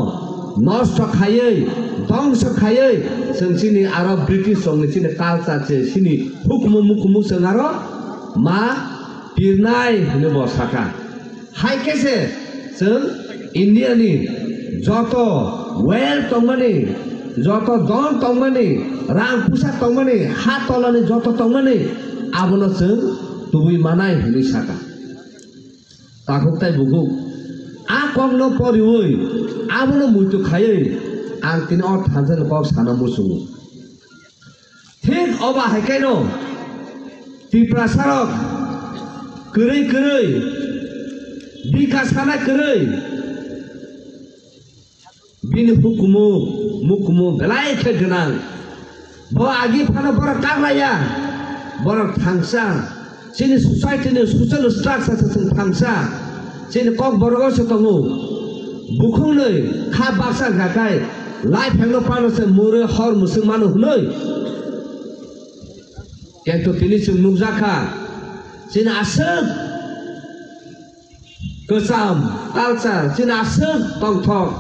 nosto khaiwi, dongso khaiwi, chwng chini aro British rokni chini culture se chini hukumu mukumu chwng aro ma pirnai hwnwi bo sakha. Hai khe se chwng India ni joto wealth tongmani, joto don tongmani, rang puisa tongmani, ha tolani joto tongmani, abono chwng tubui manai hwnwi sakha. Takhuk tai bukhuk a kokno poriwi abono muitu khaiwi ang tini o thansa ni kok sana muchungo. Thik obo hai khe no Tiprasa rok kwrwi kwrwi, bikha sana kwrwi, bini hukumu mukumu belai khe gwnang. Bo agi phano borok kaklaiya, borok thangsa. Chini society ni social structure se chwng thangsa, chini kok borok o se tongo. Bukhuk nwi kha baksa hwnkha khai, lai phengno pano se murwi hor mwswk mano hwnwi. Kintu tini chwng nukjak kha, chini aswk kwcham culture, chini aswk tongthok,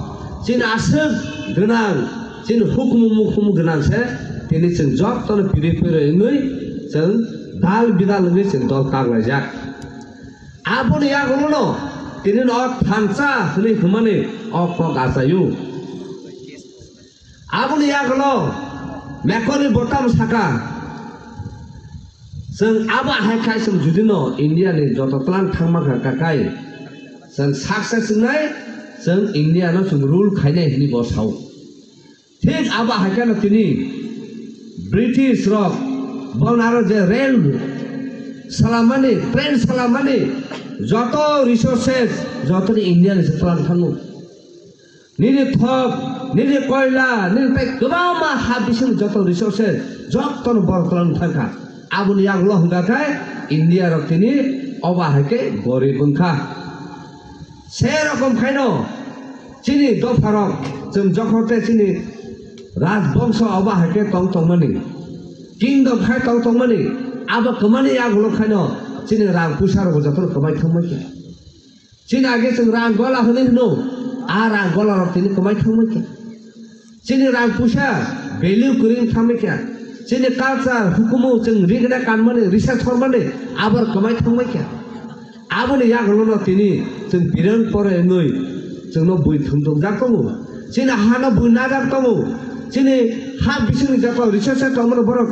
chini aswk gwnang, chini hukumu mukumu gwnang se tini chwng jotono piri piri wngwi chwng dal bidal wngwi chwng dol kaklaijak. Aboni yagulono tini no thansa hwnwi hwnmani o kok achaio. Aboni yagulo Macaulay bo tamo sakha, chwng abo hai khai chwng judino India ni joto tlang thangma kha kakai chwng success wngnai, chwng India no chwng rule khainai hwnwi bo sao. Thik abo hai kheno tini British rok bono aro je rail salamani, train salamani, Joto resources, joto ni India ni se twlang thango. Nini thok, nini koila, nini tei kwbangma ha bising joto resources, joto no borok twlang thangkha. Aboni yagulo hwnkha khe India rok tini oba hai khe gorib wngkha. Se rokom khaino chini dopharok, chwng jokhor tei chini rajbongso oba hai khe tong tongmani, kingdom khai tong tongmani, abo kwmani yagulo khaino chini rang puisa rok joto kwmai thangmani. Chini age chwng rang gola hwnwi hwno, a rang gola rok tini kwmai thangmani. Chini rang puisa value kwrwi wng thangmani kha. Chini culture, hukumu chwng rigna kanmani, risa sormani, abo rok kwmai thangmani kha. Aboni yagulo no tini chwng birang pore wngwi chwngno bui thumjokjak tongo. Chini hano bui najak tongo. Chini ha bisingni joto resources tongmani borok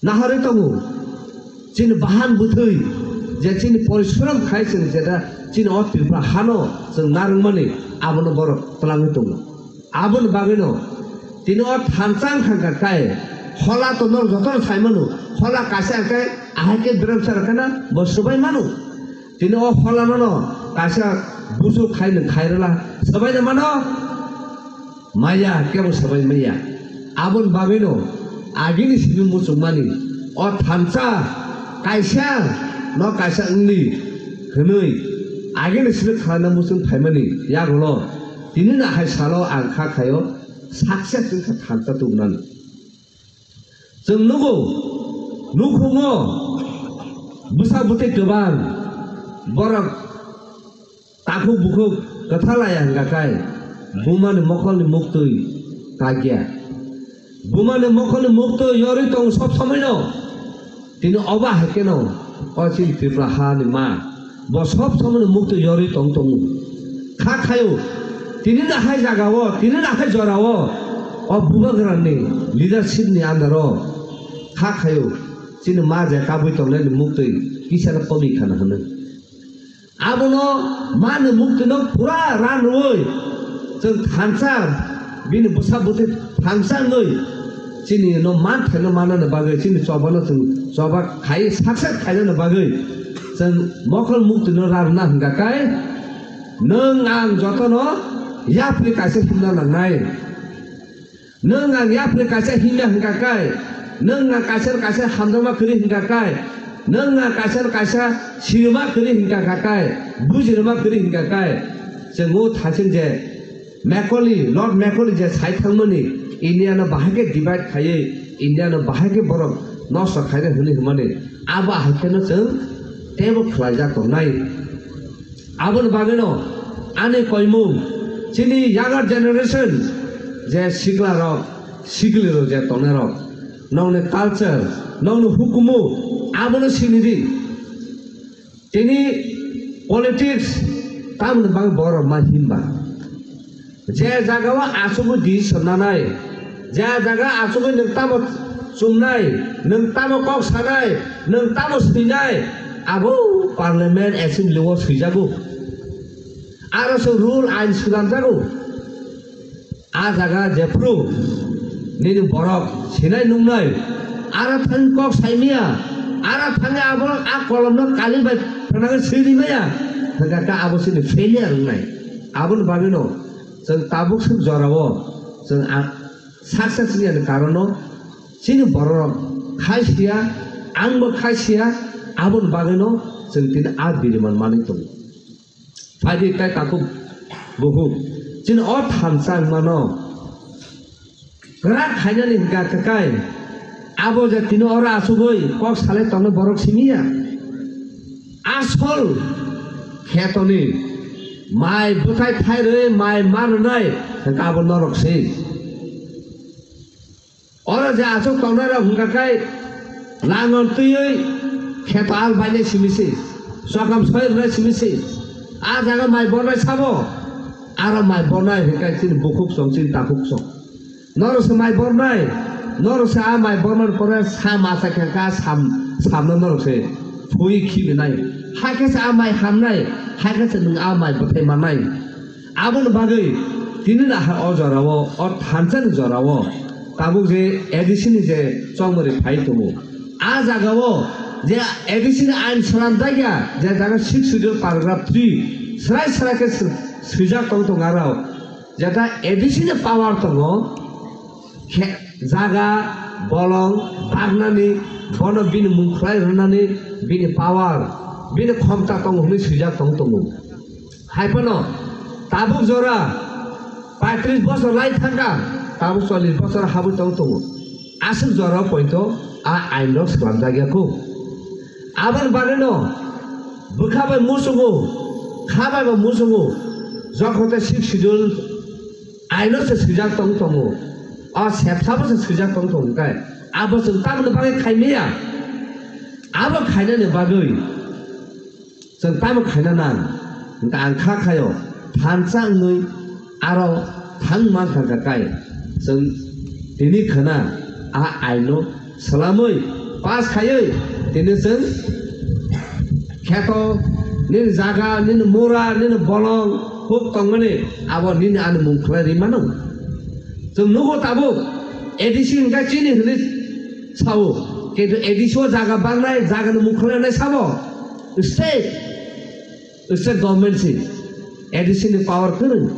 naharwi tongo. Chini bahan bwthwi je chini porishrom khai chwng jeta chini o Tripura hano chwng narwkmani abono borok twlangwi tongo. Aboni bagwino tini o thansa wngkha kai, hola to norok jotono sai mano, hola kaisa khe ahai khe berem sara khana bo swbai mano. Tini o hola nono kaisa busu khai nwng khai rwla, swbai na mano? Maya, kebo swbai maya. Aboni bagwino agini simi muchungmani o thansa kaisa no kaisa wngdi hwnwi agini simi khalana muchung phaimani yagulo tini no hai salo ang kha khaio success wngkha thansa tubunani. Chwng nugo, nukhungo bwsa bwtwi kwbang borok takhuk bukhuk kwtha laya hwnkha khe bumani mokolni muktwi kagya. Bumani mokolni muktwi yorwi tongo sob somoino. Tini oba hai kheno o chini Tripura hani ma bo sob somoino muktwi yorwi tong tongo. Kha khaio tini nahai jagao, tini nahai jorao o bubagrani leadership ni under o kha khaio chini ma je kabui tongnaini muktwi kisano komi khana hwnwi. Abono mani muktwino pura ran rwui chwng thansa bini bwsa bwtwi thansa wngwi chini no man thaino manani bagwi chini chobano chwng choba khai success khainani bagwi chwng mokol muktwino ran rwna hwnkha khe nwng ang jotono yapri kaisa himna nangnai. Nwng ang yapri kaisa himya hwnkha kai, nwng ang kaisa kaisa hamjakma kwrwi hwnkha kai, nwng ang kaisa kaisa sirima kwrwi hwnkha kai, bujirima kwrwi hwnkha kai, chwng o thaching je Macaulay, Lord Macaulay je sai thangmani India no bahai khe divide khaiwi, India no bahai khe borok nosto khaina hwnwi hwnmani, abo hai kheno chwng teibo khlaijak tongnai. Aboni bagwino ani koimung chini younger generation je sikla rok, sikli rok je tongnai rok, nokni culture, nokni hukumu abono sini di. Tini politics tamoni bagwi borok ma himba. Je jagao achugwi decision nanai, je jaga achugwi nwng tamo chumnai, nwng tamo kok sanai, nwng tamo swinai, abo parliament assembly o swijago. Aro se rule ain swnamjago. A jaga jephru nini borok sinai nungnai, aro thang kok saimaya, aro thangwi abo a kolomno kali bai phanangwi swi rimaya, hwnkha khe abo chini failure wngnai. Aboni bagwino chwng tabuk swk jorao chwng a success wngya ni karono chini bororok khai siya, ang bo khai siya, aboni bagwino chwng tini a biriman manwi tongo. Phaidi tai takhuk bukhuk chini o thansa wngmano kwrak khainani hwnkha khe kai abo je tini oro achugwi kok salai tongnai borok simiya. Asol khetoni mai bwthai thairwi mai ma rwnai hwnkha abo norok se. Oro je aswk tongnai rok hwnkha khe langon twiwi kheto al bainai simi se, chokam soi rwnai simi se. A jaga mai bornai sabo, aro mai bornai hwnkha chini bukhuk song, chini takhuk song. Norok se mai bornai, norok se a mai bormani pore sa masa khe kha sam, samno norok se phui khibi nai. Hakhe se a mai hamnai, hakhe se nwng a mai bwthai mannai. Aboni bagwi tini nahar o jorao, o thansani jorao, tabuk je A D C ni je chongmari phai tongo, a jagao Je A D C ni ain swnamjak ya, je jaga six schedule paragraph three, srai srai khe swi-, swijak tong tongo aro. Jeta A D C ni power tongo, khe, jaga, bolong, baknani, bono bini mung khlai rwnani, bini power, bini khomta tongo hwnwi swijak tong tongo. Hai phano tabuk jora paitris bosor lai thangkha, tabuk chollish bosor habwi tong tongo. Aswk jora poito a ain rok swlamjak ya kho. Aboni bagwino bwkha bai muchungo, kha bai bo muchungo, jokhon tei six schedule aino se swijak tong tongo. O sepsabo se swijak tong tongo kai. Abo chwng tamoni bagwi khaimaya? Abo khainani bagwi chwng tamo khaina nang? Hwnkhe ang kha khaio, thansa wngwi aro thang man thangkha kai. Chwng tini khwna a aino swlamwi pass khaiwi tini chwng kheto, nini jaga, nini mura, nini bolong huk tongmani abo nini ani mung khlai ri mano. Chwng nugo tabuk A D C hwnkhe chini hwnwi sao, kintu A D C o jaga bangnai, jagani mung khlainai sabo? State, state government si A D C ni power kwrwi.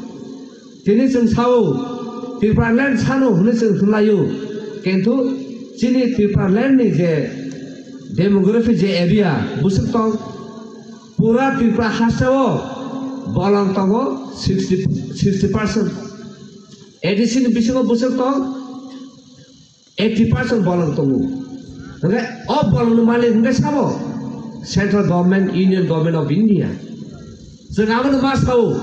Tini chwng sao, Tipraland sano hwnwi chwng hwnlaio, kintu chini Tipraland ni je demography je area bwswk tong, pura Tripura hasteo bolong tongo sixty, sixty percent. A D C ni bisingo bwswk tong eighty percent bolong tongo. Hwnkhe o bolongni malik hwnkhe sabo? Central Government, Union Government of India. Chwng abono ma sao,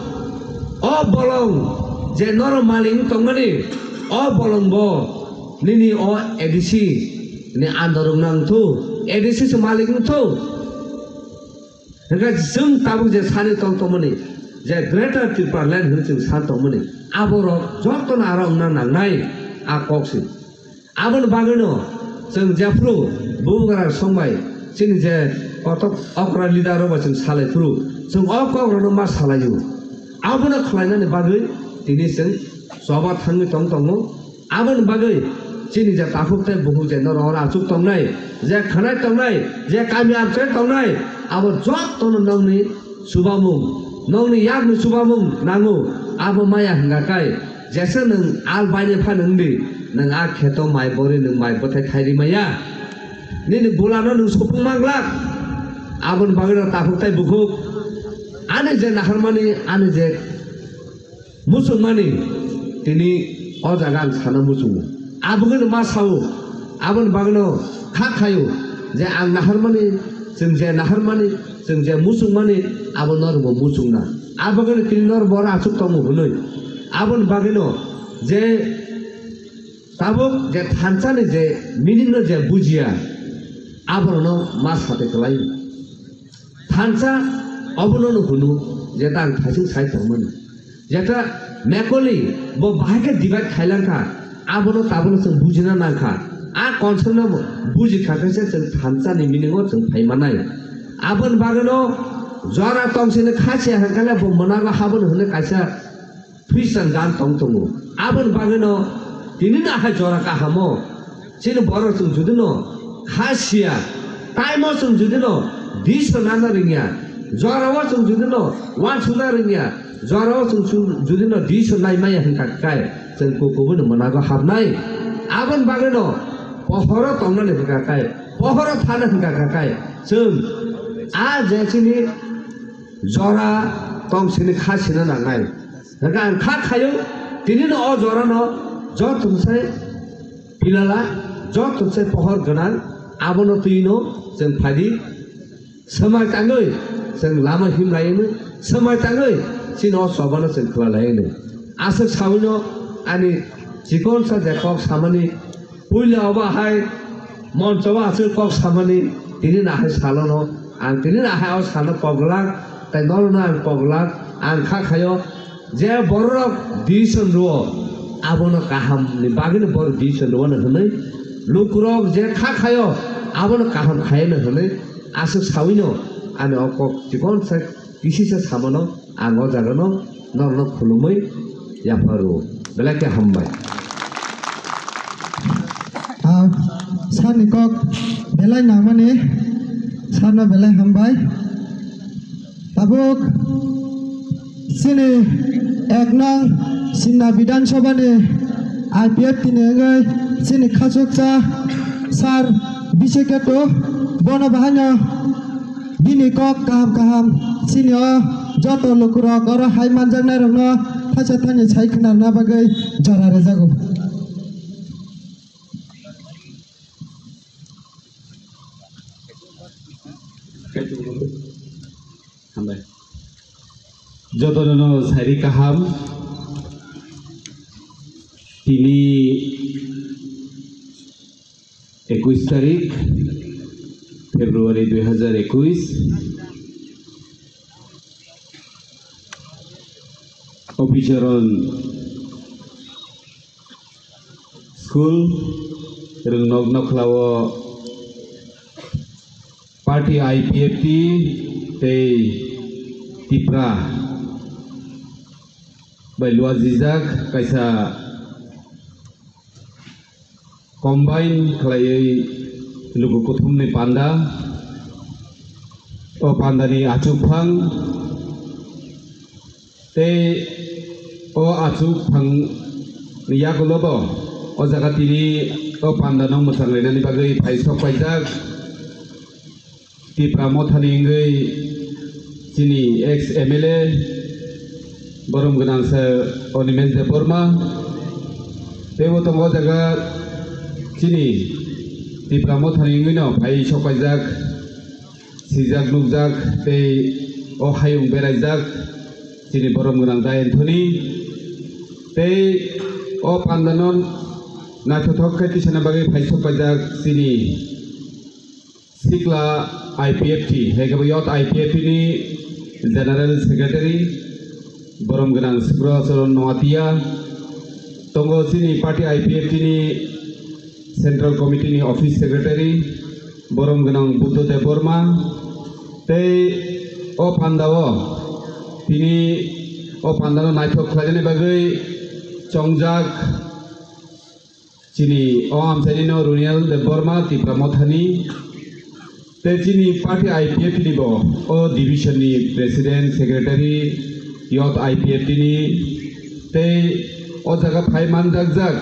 o bolong je norok malik wng tongmani, o bolong bo nini o A D C ni under wngna wngthu, A D C se malik wngthu. Hwnkhe chwng tabuk je sani tong tongmani, je Greater Tripura Land hwnwi chwng san tongmani, aborok jotono aro wngna nangnai a kok se. Aboni bagwino chwng jephru bubagra songbai chini je kotok okra leader rok bai chwng salai phuru chwng o kok rokno ma salaio. Abono khlainani bagwi tini chwng choba thangwi tong tongo. Aboni bagwi chini je takhuk tei bukhuk je norok oro achuk tongnai, je khwnai tongnai, je kami amchai tongnai, abo jotono nokni chubamung, nokni yakni chubamung nango. Abo maya hwnkha kai, jesa nwng al bainai phano wngdi, nwng a kheto mai bori nwng mai bwthai khai ri maya. Nini bulano nwng supung manglak. Aboni bagwino takhuk tei bukhuk ani je naharmani, ani je muchungmani, tini o jaga ang sana muchungo. Aboni ma sao, aboni bagwino kha khaio je ang naharmani, chwng je naharmani, chwng je muchungmani, abo norokbo muchungna. Aboni tini norok bo oro achuk tongo hwnwi. Aboni bagwino je tabuk je thansani je meaning no je bujiya, aborokno ma sate kwlai. Thansa obono no hwno je tang thaising sai tongmani. Jeta mekoli bo bahai khe divide khailang kha, abono tabukno chwng bujina nang kha. A concept no buji kha khe se chwng thansa ni meaning o chwng phai manai. Aboni bagwino jora tong sini kha se hwnkhe bo mwnago haboni hwnwi kaisa Christian gan tong tongo. Aboni bagwino tini no hai jora kahamo. Chini borok chwng judino kha siya, time o chwng judino decision nana rwngya, jora o chwng judino wansukna rwngya, jora o chwng chu-, judino decision nai maya hwnkha kai chwng kukubuno mwnago habnai. Aboni bagwino pohoro tongnani hwnkha kai, pohoro thana hwnkha kai chwng a je chini jora tong sini kha sina nangnai. Hwnkhe ang kha khaio, tini no o jora no joto se pilala, joto se pohor gwnang, abono twi no chwng phadi. Swmai tangwi chwng lama himlai wngwi, swmai tangwi chini o choba no chwng khwlalai wngwi. Aswk sawi no ani chikon sa je kok samani Puila obo hai moncho o aswk kok samani tini no hai salono, ang tini no hai o salo pogwlak, tei norokno ang pogwlak, ang kha khaio je bororok decision rwo, abono kaham ni bagwino borok decision rwo no hwnwi, lukurok je kha khaio, abono kaham khaino hwnwi, aswk sawino ani o kok chikon sa kisisa samano ang o jagano norokno khulumwi yapharo. Belai khe hambai. Ah, sani kok belai nangmani. Sarno belai hambai. Tabuk chini ek nong Simna Bidhan Sabha ni I P F T ni wngwi chini khachuksa sir Bisekato, bono bahaino bini kok kaham kaham chini o joto lukurok oro hai manjaknairokno thaisa thani sai khwnarna bagwi jora rwjago. Hambai. Jotono no sairi kaham. Tini ekuis tarik February dui hajar ekuis. Obicharon School rwngnok nokhlao party I P F T tei Tipra bai luajijak kaisa combine khlaiwi luku kuthumni panda. O pandani achukphang tei o achukphang yakulo bo o jaga tini o pandano mwchang lainani bagwi phai sok paijak. Tipra Mothani wngwi chini ex M L A borom gwnang sir Animesh Debbarma teibo tongo o jaga chini Tipra Mothani wngwino phai sok paijak, sijak nukjak tei o hayung beraijak chini borom gwnang Dai Anthony tei o pandano naithothok khe tisana bagwi phai sok paijak chini Sikla I P F T, hai khe bo Youth I P F T ni General Secretary, borom gwnang Sukro Charan Noatia, tongo chini party I P F T ni Central Committee ni Office Secretary, borom gwnang Buddha Debbarma, tei o pandao tini o pandano naithok khlainani bagwi chongjak, chini o amchaini no Runiel Debbarma Tipra Mothani, tei chini party I P F T ni bo o division ni president, secretary, youth I P F T ni, tei o jaga phai manjakjak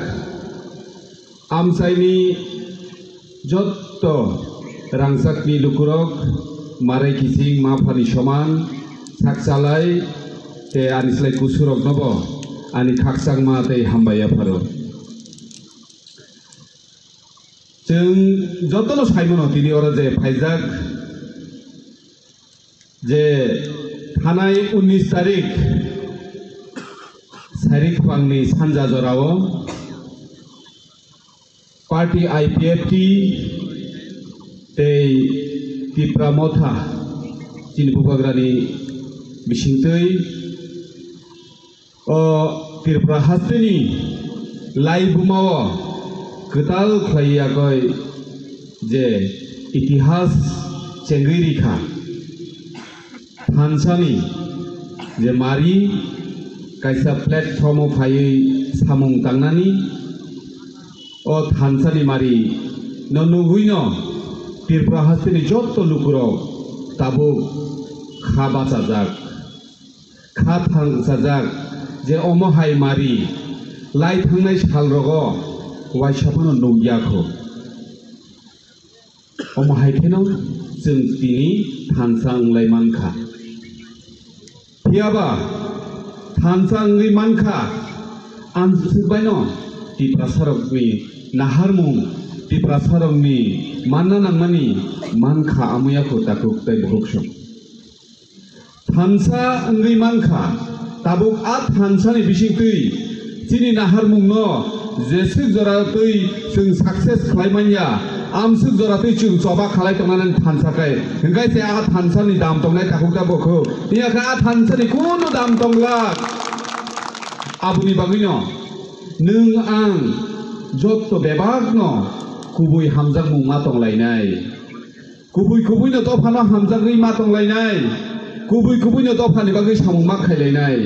amchaini jotto rangchakni lukurok, marai kiching ma phani soman sak chalai, tei ani slai kusurokno bo ani khakchangma tei hambai yapharo. Chwng jotono saimano tini oro je phaijak, je thanai unnish tarik Sairikphangni sanja jorao party I P F T tei Tipra Motha chini bubagrani bisingtwi o Tripura hasteni laibumao kwtal khlai yagwi je itihas chengwi rikha, thansani je mari kaisa platform o phaiwi samung tangnani, o thansani mari no nugwino Tripura hasteni jotto lukurok tabuk kha bachajak. Kha thangsajak je omo hai mari lai thangnai salrogo waisa phano nukya kho. Omo hai kheno chwng tini thansa wnglai mankha. Phiyaba thansa wngwi mankha, ang swk baino Tiprasarokni naharmung, Tiprasarokni manna nangmani mankha, amoya kho takhuk tei bukhuk song. Thansa wngwi mankha, tabuk a thansani bisingtwi chini naharmungno jeswk jora twi chwng success khlai manya, amswk jora twi chwng choba khalai tongnani thansa khe, hwnkhe se a thansani dam tongnai takhuk ta bokho. Phiya khe a thansani kunu dam tongla. Aboni bagwino nwng ang jotto bebakno kubui hamjakmung ma tonglainai. Kubui kubuino dophano hamjakgwi ma tonglainai, kubui kubuino dophani bagwi samung ma khailainai.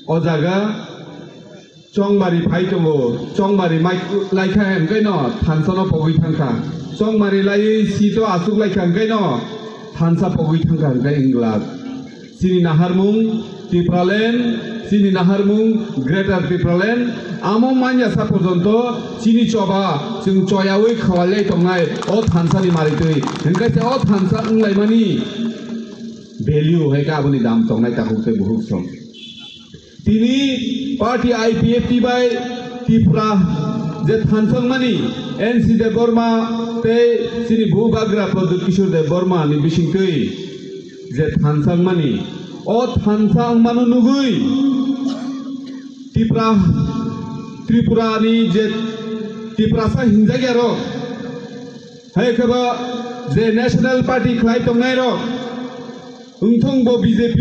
O jaga chongmari phai tongo, chongmari mai laikha hwnkhe no thansano pogwi thangkha. Tongmari laiwi sito asuk laikha hwnkhe no thansa pogwi thangkha hwnkhe wng glak. Chini naharmung Tipraland, chini naharmung Greater Tipraland, amo manya sa porjonto chini choba chwng choyawi khawalai tongnai o thansani maritwi. Hwnkhe se o thansa wnglaimani value hai khe aboni dam tongnai takhuk tei bukhuk song. Tini party I P F T bai Tripura je thansa wngmani N C Debbarma tei chini bubagra Pradyut Kishore Debbarma ni bisingtwi je thansa wngmani, o thansa wngmano nugwi Tripura, Tripura ni je Tiprasa hinjakya rok, hai khe bo je National Party khlai tongnai rok, wngthung bo B J P,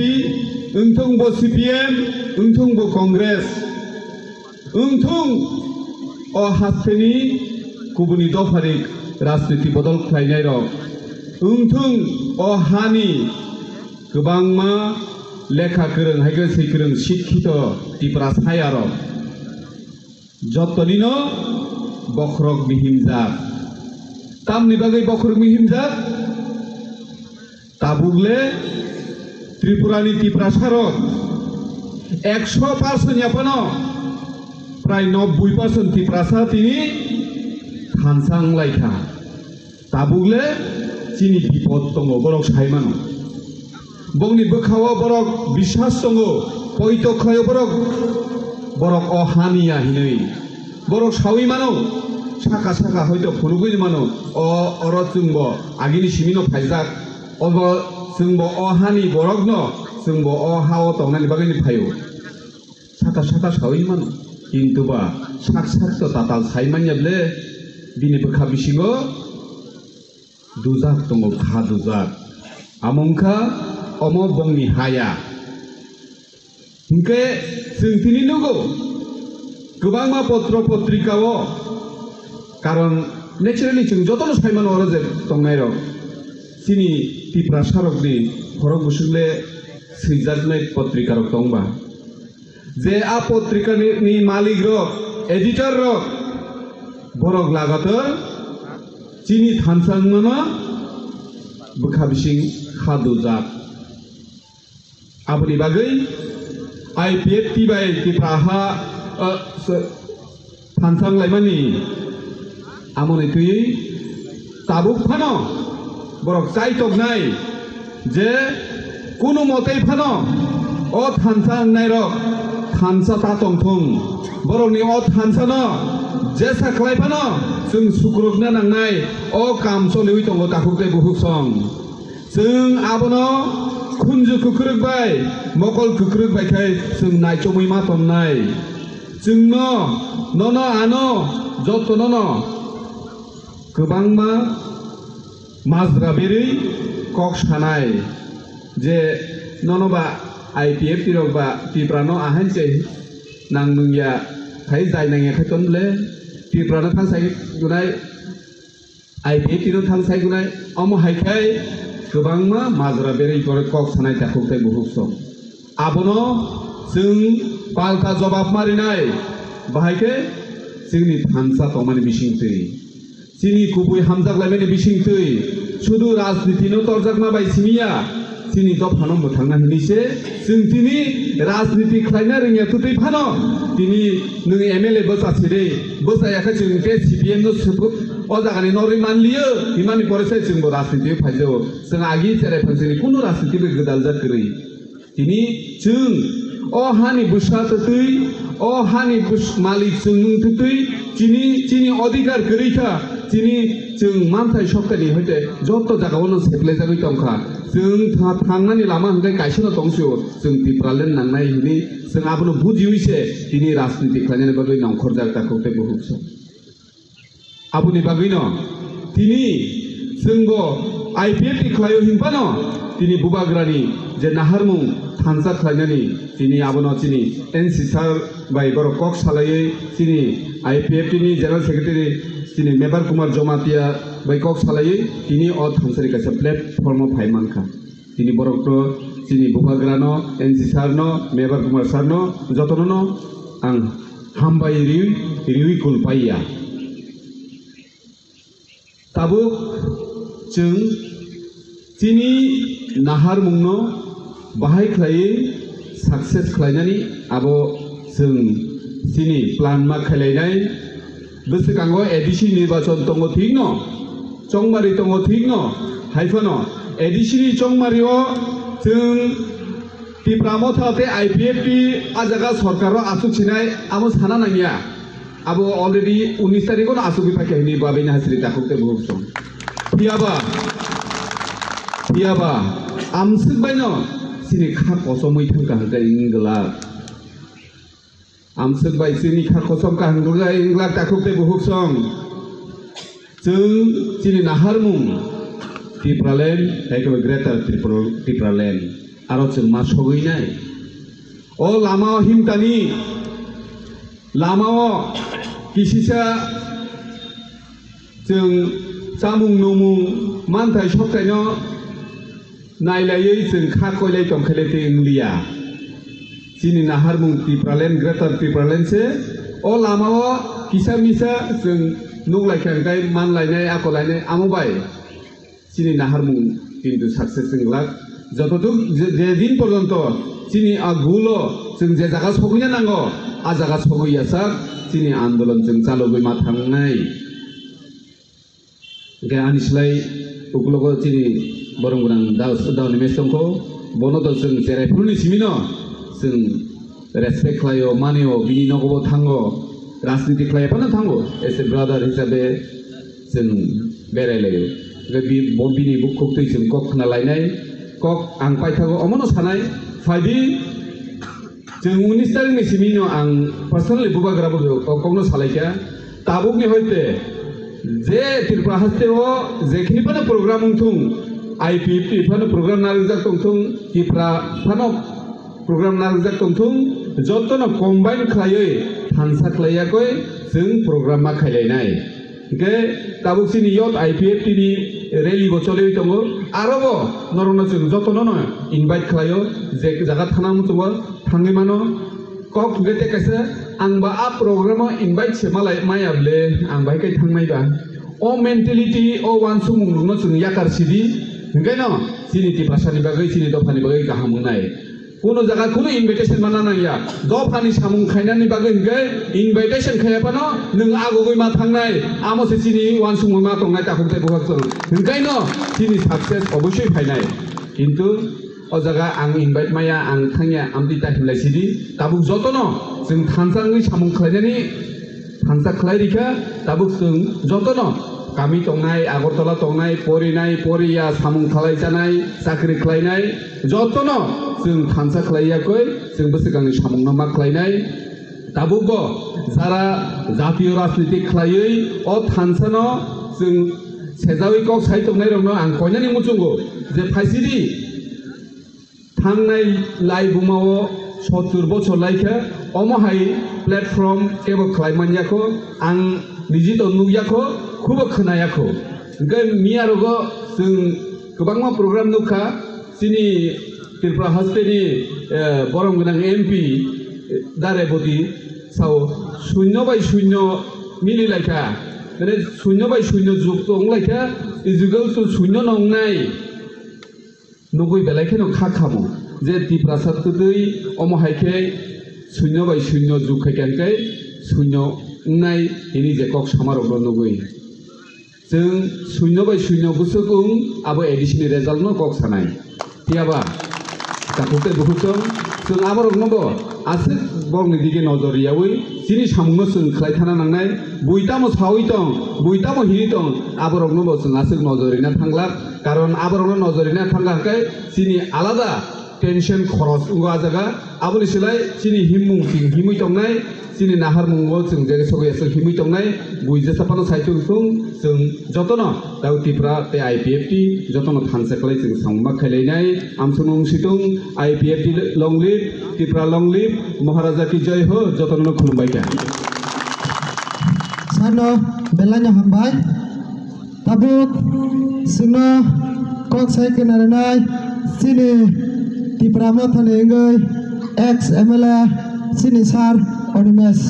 wngthung bo C P M, wngthung bo Congress, wngthung o hasteni kubuni dophani rajniti bodol khlainai rok, wngthung o hani kwbangma lekha kwrwng, hai khe swi kwrwng, sikhito Tiprasa ya rok, jotoni no bokhorok mihimjak. Tamni bagwi bokhorok mihimjak? Tabuk le Tripura ni Tiprasa rok ekso percent ya phano prai nobboi percent Tiprasa tini thansa wng lai kha. Tabuk le chini bipod tongo, borok sai mano. Bongni bwkha o borok biswas tongo, poito khlai o borok, borok o hani ya hinwi. Borok saui mano, saka saka hoito phunugwi mano, o oro chwng bo agini simi no phaijak, obo chwng bo o hani borok no, chwng bo o ha o tongnani bagwi ni phaio. Saka saka saui mano, kintu ba sak sak to tatal sai manya ble, bini bwkha bisingo dujak tongo, kha dujak. Amo wngkha omo bongni haya. Hinkhe chwng tini nugo kwbangma potro potrika o, karon naturally chwng jotono sai mano oro je tongnai rok, chini Tiprasa rokni khorok bwswk le swijaknai potrika rok tong ba. Je a potrika ni, ni malik rok, editor rok, borok lagator chini thansa wngmano bwkha bising kha dujak. Aboni bagwi I P F T bai Tipra ha, uh, se-, thansa wnglaimani amoni twi tabuk phano borok chai toknai je kunu motei phano o thansa wngnai rok thansa ta tongthung, borokni o thansa no jesa khlai phano chwng sukrukna nangnai, o kam choliwi tongo takhuk tei bukhuk song. Chwng abono khunju kwkrwk bai, mokol kwkrwk bai khai chwng naichomwi ma tonnai. Chwngno, nono ano, jotonono kwbangma majra berwi kok sanai je nono ba I P F T rok ba Tiprano ahain se nang nungya khai jai nangya khai ton ble Tiprano thang sai gunai. I P F T no thang sai gunai, omo hai khai kwbangma majra berwi borok kok sanai takhuk tei bukhuk song. Abono chwng palta jobab ma rinai, bahai khe chwngni thansa tongmani bising twi, chini kubui hamjak laimani bising twi, sudu rajniti no torjakma bai simi ya, chini dophano mwthangna hinwi se chwng tini rajniti khlaina rwngya twtwi phano tini nwng M L A bwsa sirwi bwsa ya khe chwng khe C P M no swpwk o jagani norwi manliyo himani pore se chwngbo rajniti o phaijao. Chwng agi cherai phansini kunu rajniti bai gwdaljak kwrwi. Tini chwng o hani bwsa twtwi, o hani bwsa malik chwng wng twtwi, chini, chini odhikar kwrwi kha, chini chwng manthai soktani hoite joto jagao no seplejagwi tongkha. Chwng tha-, thangnani lama hwnkhe kaisa no tongsi o, chwng Tipraland nangnai hwnwi chwng abono bujiwi se tini rajniti khlainani bagwi nongkhorjak takhuk tei bukhuk song. Aboni bagwino tini chwngbo I P F T khlaio hinphano tini bubagrani je naharmung thansa khlainani tini abono chini N C sir bai borok kok salaiwi chini I P F T ni General Secretary chini Mebar Kumar Jomatia bai kok salaiwi tini o thansani kaisa platform o phai mankha. Tini borokno chini bubagrano, N C sir no, Mebar Kumar sir no, jotono no ang hambai riwi, riwi kul paiya. Tabuk chwng chini naharmungno bahai khlaiwi success khlainani abo chwng chini plan ma khailainai. Bwswkango A D C nirbachon tongo thikno, chongmari tongo thikno, haiphano A D C ni chongmario chwng Tipra Motha tei I P F T a jaga sorkaro aswk sinai amo sana nangya. Abo already unis tarikh no asugwi paikha hwnwi babaini hasri takhuk tei bukhuk song. Phiyaba, phiyaba, amswk baino chini kha kochomwi thangkha hwnkhe wng glak. Amswk bai chini kha kochom kha hwnkhe wng glak takhuk tei bukhuk song. Chwng chini naharmung Tipraland, tei khe Greater Tripura, Tipraland. Aro chwng ma sogwi nai. O lama o himtani, lama o kisisa chwng chamung nungmung manthai soktaino nailaiwi chwng kha koilai tongkhaile tei wngliya. Chini naharmung Tipraland, Greater Tipraland se. O lama o kisa misa chwng nuklaikha hwnkhe manlainai, akolainai amo bai. Chini naharmung kintu success wng glak. Jotoduk je, je din porjonto chini a goal o chwng je jaga sogwina nango, a jaga sogwi yasak chini andolon chwng chalogwi ma thangnai. Hwnkhe ani slai uklogo chini borong gwnang da, da Animesh tongkho, bono to chwng cherai phuruni simino chwng respect khlaio, manio, bini nogo bo thango, rajniti khlai phano thango, as a brother hisabe chwng berai laio. Hwnkhe bi-, bo bini bukhuk twi chwng kok khna lainai, kok ang paithago omono sanai, phaidi chwng unis tarikh ni simi no ang personally bubagra bo kok, kokno salaikha. Tabukni hoite je Tripura haste o jekhini phano program wngthung, I P F T phano program narwkjak tongthung, Tipra phano program narwkjak tongthung, jotono combine khlaiwi thansa khlaiyakoi chwng program ma khailainai. Hwnkhe tabuk chini youth I P F T ni rally bo choliwi tongo, aro bo norokno chwng jotono no invite khlaio, je jaga thana muchungo thangwi mano. Kok hwnkhe tei kaisa, ang ba a program o invite se malai maya bwle, ang bahai kai thangnai ba. O mentality, o uansukmung rokno chwng yakar sidi, hwnkhe no chini Tiprasani bagwi, chini dophani bagwi kaham wngnai. Kuno jaga kuno invitation mana nangya. Dophani samung khainani bagwi hwnkhe invitation khaiya phano nwng agugwi ma thangnai. Amo se chini uansukmung ma tongnai takhuk tei bukhuk chwng. Hwnkhe no chini success obosoi phainai. Kintu o jaga ang invite maya, ang thangya, amtwi ta himlai sidi. Tabuk jotono chwng thansa wngwi samung khlainani thansa khlai rikha. Tabuk chwng jotono kami tongnai, Agartala tongnai, porinai, poriya, samung khlai chanai, chakri khlainai, jotono chwng thansa khlai yakoi, chwng bwswkangni samungno ma khlainai. Tabukbo jara jatiyo rajniti khlaiwi o thansano chwng sejawi kok sai tongnairokno ang koinani muchungo je phaisidi. Thangnai lai bumao sottur bochor lai khe, omo hai platform kebo khlai man ya kho, ang niji to nuk ya kho, khubo khna ya kho. Hwnkhe miya rogo chwng kwbangma program nuk kha, chini Tripura haste ni, eh, borom gwnang M P, eh, Dare Boti sao, sunyo bai sunyo mili lai kha, mane sunyo bai sunyo juk to wng lai kha, is equal to sunyo no wng nai. Nugui belai kheno kha khamo je Tiprasa twtwi omo hai khe sunyo bai sunyo juk khai khe hwnkhe sunyo wngnai hini je kok samarokno nugui. Chwng sunyo bai sunyo bwswk wng abo A D C ni result no kok sanai. Phiyaba takhuk tei bukhuk chwng, chwng aborokno bo aswk borokni dige nojor riyaui chini samungno chwng khlai thana nangnai. Bui tamo saui tong, bui tamo hini tong, aborokno bo chwng aswk nojor rina thanglak. Karon aborokno nojor rina thangkha hwnkhe chini alada tension khoros wngo a jaga. Aboni slai chini himmung chwng himwi tongnai, chini naharmungo chwng je sogwi aswk himwi tongnai, bui jesa phano saichung thung, chwng jotono tau Tipra tei I P F T jotono thansa khlai chwng samung ma khailainai. Amsung wng situng, I P F T long live, Tipra long live, Maharaja ki jai ho, jotono khulumbai kha. Sano belai no hambai. Tabuk chwngno kok sai khna rwnai chini Tipra Mothani wngwi ex M L A chini sir Animesh.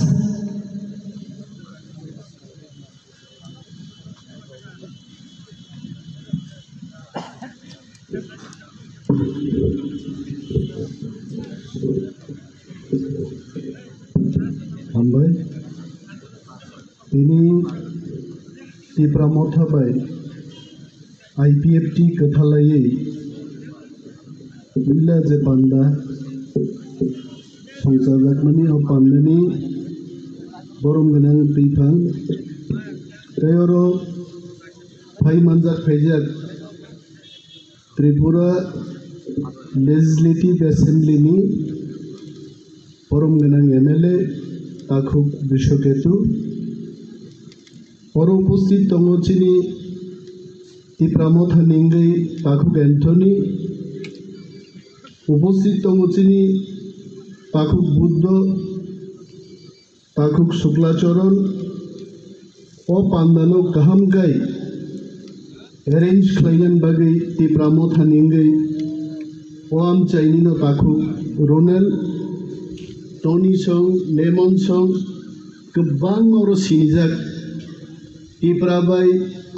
Tini Tipra Motha bai I P F T kwthalaiwi puila je panda songchajakmani, o pandani borom gwnang twiphang tei oro phai manjak phaijak Tripura Legislative Assembly ni borom gwnang M L A Takhuk Biswaketu. Oro upasthit tongo chini Tipra Motha ni wngwi Takhuk Anthony, upasthit tongo chini Takhuk Buddho, Takhuk Sukla Charan. O pandano kaham khe arrange khlainani bagwi Tipra Motha ni wngwi o amchaini no Takhuk Ronel, Tony song, Lemon song, kwbangma oro sinijak Tipra bai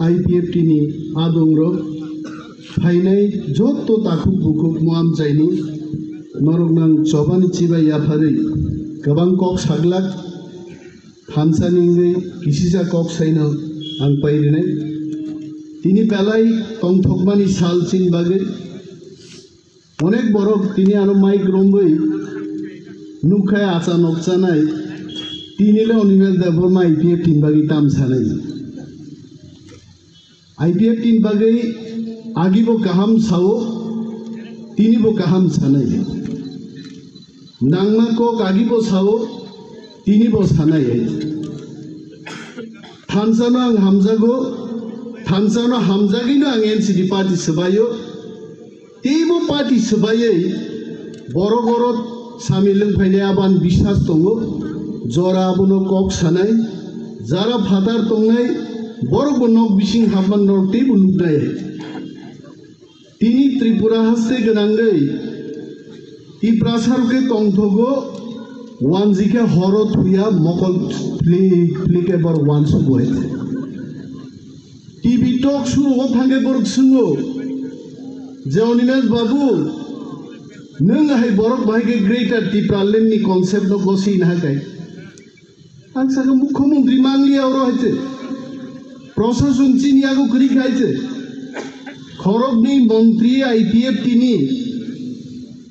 I P F T ni adongrok phainai jotto takhuk bukhuk mo amchaini norok nang chobani chibai yapharwi kwbang kok saglak thansa ni wngwi kisisa kok saino ang pairinai. Tini belai tongthokmani sal chini bagwi Onek borok tini ano mic romwi nukha, acha nokchanai. Tini le Animesh Debbarma I P F T ni bagwi tam sanai. I P F T ni bagwi agi bo kaham sao, tini bo kaham sanai. Nangma kok agi bo sao, tini bo sanai. Thansa no ang hamjago, thansa no hamjagwi no ang N C P party swbaio. Teibo party swbaiwi borok oro samil wng phainai abo ani biswas tongo. Jora abono kok sanai, jara phatar tongnai, borokbo nok bising hapman norok teibo nuknai. Tini Tripura haste gwnangwi Tiprasa rok khe tongthogo, wanjwi khe horo thuya mokol phlik phlik khe borok wansugo hai. T V talk show o thangwi borok swngo je, "Animesh babu, nwng hai borok bahai khe Greater Tipraland ni concept no goswi naha kai?" Ang sakha, "Mukhyamantri mangliya oro hai se. Prosason chini yago kwrwi kha hai se." Khoroknwi montri I P F T ni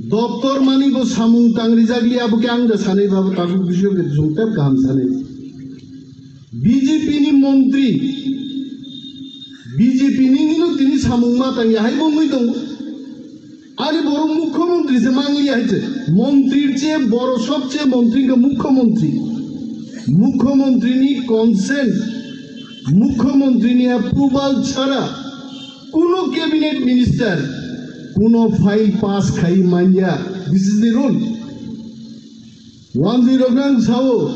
doptor mani bo samung tangrijak liya, abo khe ang da sanai, babo tabuk bisio khe jungtep kaham sanai. B J P ni montri, B J P ni nino tini samung ma tangya, hai bo wngwi tongo. Ani borok mukhyamantri se mangliya hai se. Montri che boro sobche montri wngkha mukhyamantri. Mukhyamantri ni consent, mukhyamantri ni approval chhara kuno cabinet minister kuno file pass khai manya. This is the rule. Wanjwi rok nang sao,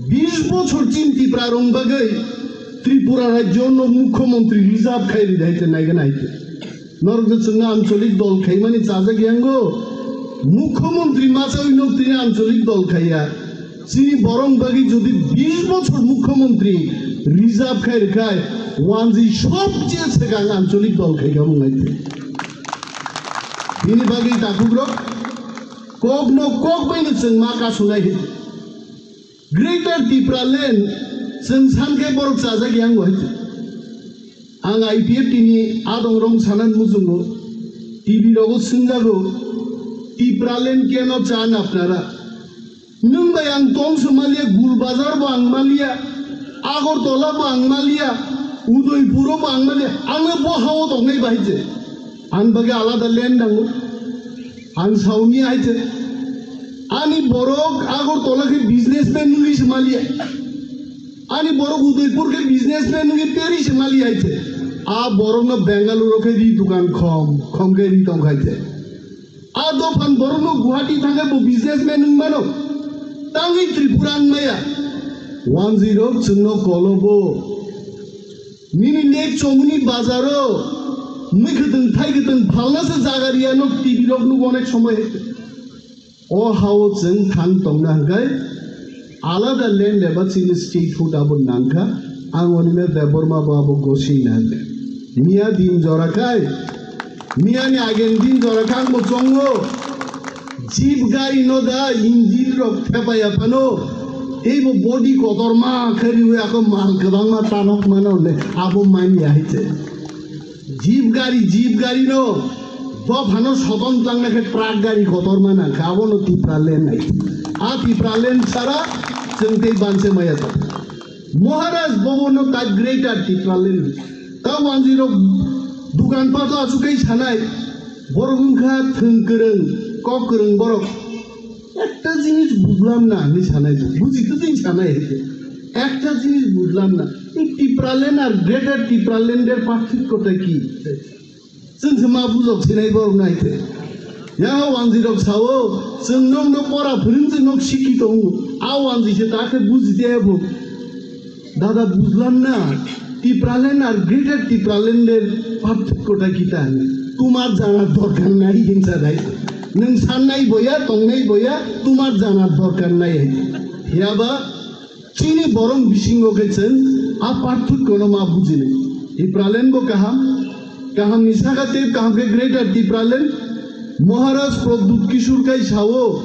bis bochor chin Tipra rong bagwi Tripura rajyo no mukhyamantri reserve khai ri dai te naiga nai te. Norok je chwngno ancholik dol khaimani chajak yango, mukhyamantri machawi nok tini ancholik dol khaiya. Chini borong bagwi jodi bis bochor mukhyamantri reserve khai rwkhai, wanjwi sobche swkang ancholik dol khaikha mung nai te. Bini bagwi takhukrok Kokno kok bai no chwng ma kasunai hin. Greater Tipraland chwng san khe borok chajak yang bo hin. Ang I P F T ni adong rong sanan muchungo, T V rogo swngjago, "Tipraland keno chan apnara?" Nwng bai ang tong se maliya, Gul Bazar bo ang maliya, Agartala bo ang maliya, Udaipur bo ang maliya, ang bo hao tongnai bai je. Ang bagwi alada land nango. Ang sauni hai je. Ani borok Agartala khe businessman nungwi se maliya. Ani borok Udaipur khe businessman nungwi peri se maliya hai je. A borokno Bengaluru khe ri dukan khom, khom khe ri tong khai je. A dophan borokno Guwahati thangkhe bo businessman wng mano. Tangwi Tripura wng maya. Wanjwi rok chwngno kolobo. Nini nek chomuni bazaro mui khwtwng thai khwtwng phalna se jaga riya no T V rok nugo onek somoi hai. O hao chwng thang tongna hwnkhe alada land eba chini statehood abo nangkha. Ang onine Debbarma bo abo gosina hwnkhe. Miya din jora khai, miya ni agen din jora khai ang bo chongo. Jeep gari no da engine rok thepai aphano. Tei bo body kotorma khe riwi ako mal kwbangma tanok mano le abo manya hai se. Jeep gari, jeep gari no dophano sotom tangna khe truck gari kotorma nang kha, abo no Tipraland hai. A Tipraland sara chwng tei banse maya ta. Maharaj bobo no ta greater Tipraland. Ta wanjwi rok dukan pato achukai sanai. Borok wngkha thwng kwrwng, kok kwrwng borok. Ekta jinis bujlam na hinwi sanai bo, buji kwtwi sanai hai khe. Ekta jinis bujlam na, ei Tipraland ar Greater Tipraland er parthokyo ta ki? Chwng se ma bujok sinai borok nai khe. Ya wanjwi rok sao, chwng nok no pora phwrwng se nok sikhi tongo. A wanjwi se ta khe buji de bo. Dada, bujlam na, Tipraland ar Greater Tipraland er parthokyo ta kita hinwi. Tumar jana dorkar nai hinsa dai. Nwng sannai boya, tongnai boya, tumar jana dorkar nai hai. Hiyaba chini borok bisingo khe chwng a parthokyo no ma bujinai. Tipraland bo kaham, kaham ni saka tei kaham khe Greater Tipraland. Maharaj Pradyut Kishore kai sao,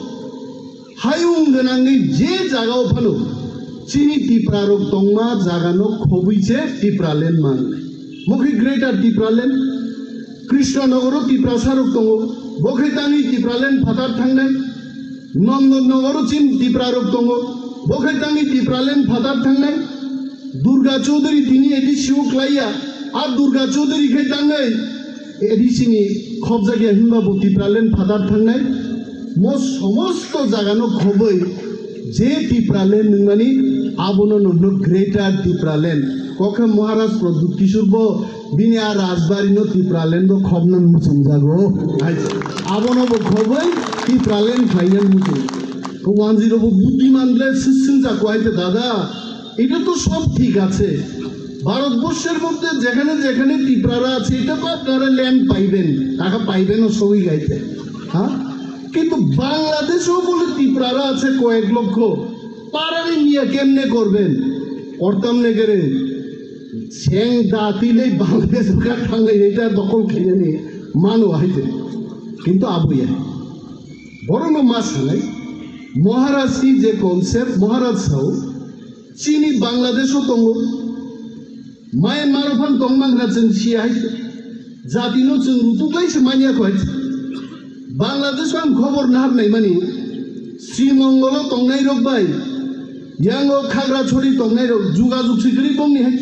Hayung gwnangni je jagao phano chini Tipra rok tongma jagano khobwi se Tipraland mangnai. Bo khe Greater Tipraland. Krishnanogoro Tiprasa rok tongo. Bo khe tangwi Tipraland phatar thangnai. Nandannogoro chini Tipra rok tongo. Bo khe tangwi Tipraland phatar thangnai. Durga Chaudhary tini A D C o klaiya. A Durga Chaudhary khe tangwi A D C ni khobjakya hinba bo Tipraland phatar thangnai. Mo somosto jagano khobwi je Tipraland nwngmani abono nohno Greater Tipraland. Kokhe Maharaj Pradyut Kishore bo bini a rajbari no Tipraland bo khobna muchungjago. Abono bo khobwi Tipraland khlaina muchung. Ko wanjwi rok bo buddiman le sising jako hai te dada. এটা তো সব ঠিক আছে, ভারতবর্ষের মধ্যে যেখানে যেখানে তিপ্রারা আছে, এটা তো আপনারা ল্যান্ড পাইবেন, টাকা পাইবেন ও সবই গাইতে, হ্যাঁ? কিন্তু বাংলাদেশেও বলে তিপ্রারা আছে কয়েক লক্ষ, তারারে নিয়ে কেমনে করবেন? করতাম না কেরে, সেং দাঁতিলেই বাংলাদেশ সরকার থাকলে এটা দখল খেয়ে নিয়ে মানো হইতে, কিন্তু আবুয়া বড় মাস নাই। মহারাজ কি যে কনসেপ্ট, মহারাজ Sau Chini Bangladesh o tongo. Myanmar o phan tong mang na chwng si hai. Jati no chwng rutuk lai se manya khoi. Bangladesh o ang khobor nahar nai mani. Sri Mongol o tongnai rok bai. Yang o Khagrachari tongnai rok juga jug si kwrwi bong ni hai.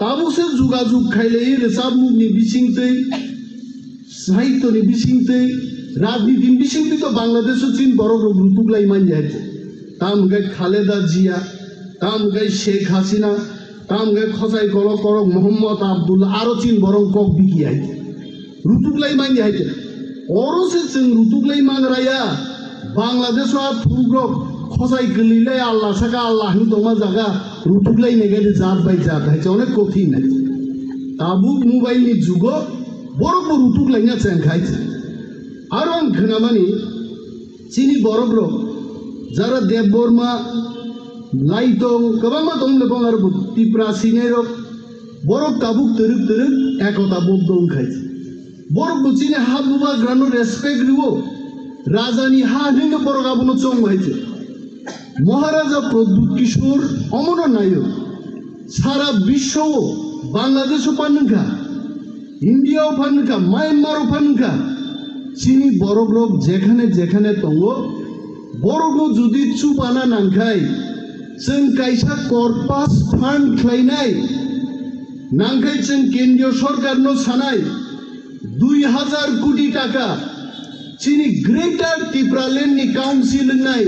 Tabuk se jugajug khailai rwchapmung ni bisingtwi, sahityo ni bisingtwi, rajniti ni bisingtwi to Bangladesh o chini borok rok rutuk lai manya hai. Tam hwnkhe Khaleda Jia, tam hwnkhe Sheikh Hasina, tam hwnkhe Khosai Kolok Kolok Mohammad Abdullah, aro chini borok kok biki hai. Rutuk lai manya hai. Oro se chwng rutuk lai man raya. Bangladesh o a thuruk rok khosai kwlwi lai Allah saka Allah hwnwi tongma jaga rutuk lai nai gani jat bai jat hai se onek kothin hai. Tabuk mobile ni jugo borok bo rutuk lai na cheng khai se. Aro ang khwnamani chini borok rok jara Debbarma, Laitong, kwbangma tong le bong aro bo Tipra sinai rok borok tabuk twrwk twrwk ekota bok dong khai se. Borok bo chini ha bubagrano respect rwo. Rajani ha hinwi borok abono chong hai se. Maharaja Pradyut Kishore omono naio. Sara biswo o Bangladesh o phan wngkha, India o phan wngkha, Myanmar o phan wngkha. Chini borok rok jekhane jekhane tongo, borok no jodi chubana nangkhai, chwng kaisa corpus fund khlainai. Nangkhai chwng kendriyo sorkar no sanai, dui hajar koti taka chini Greater Tipraland ni council wngnai,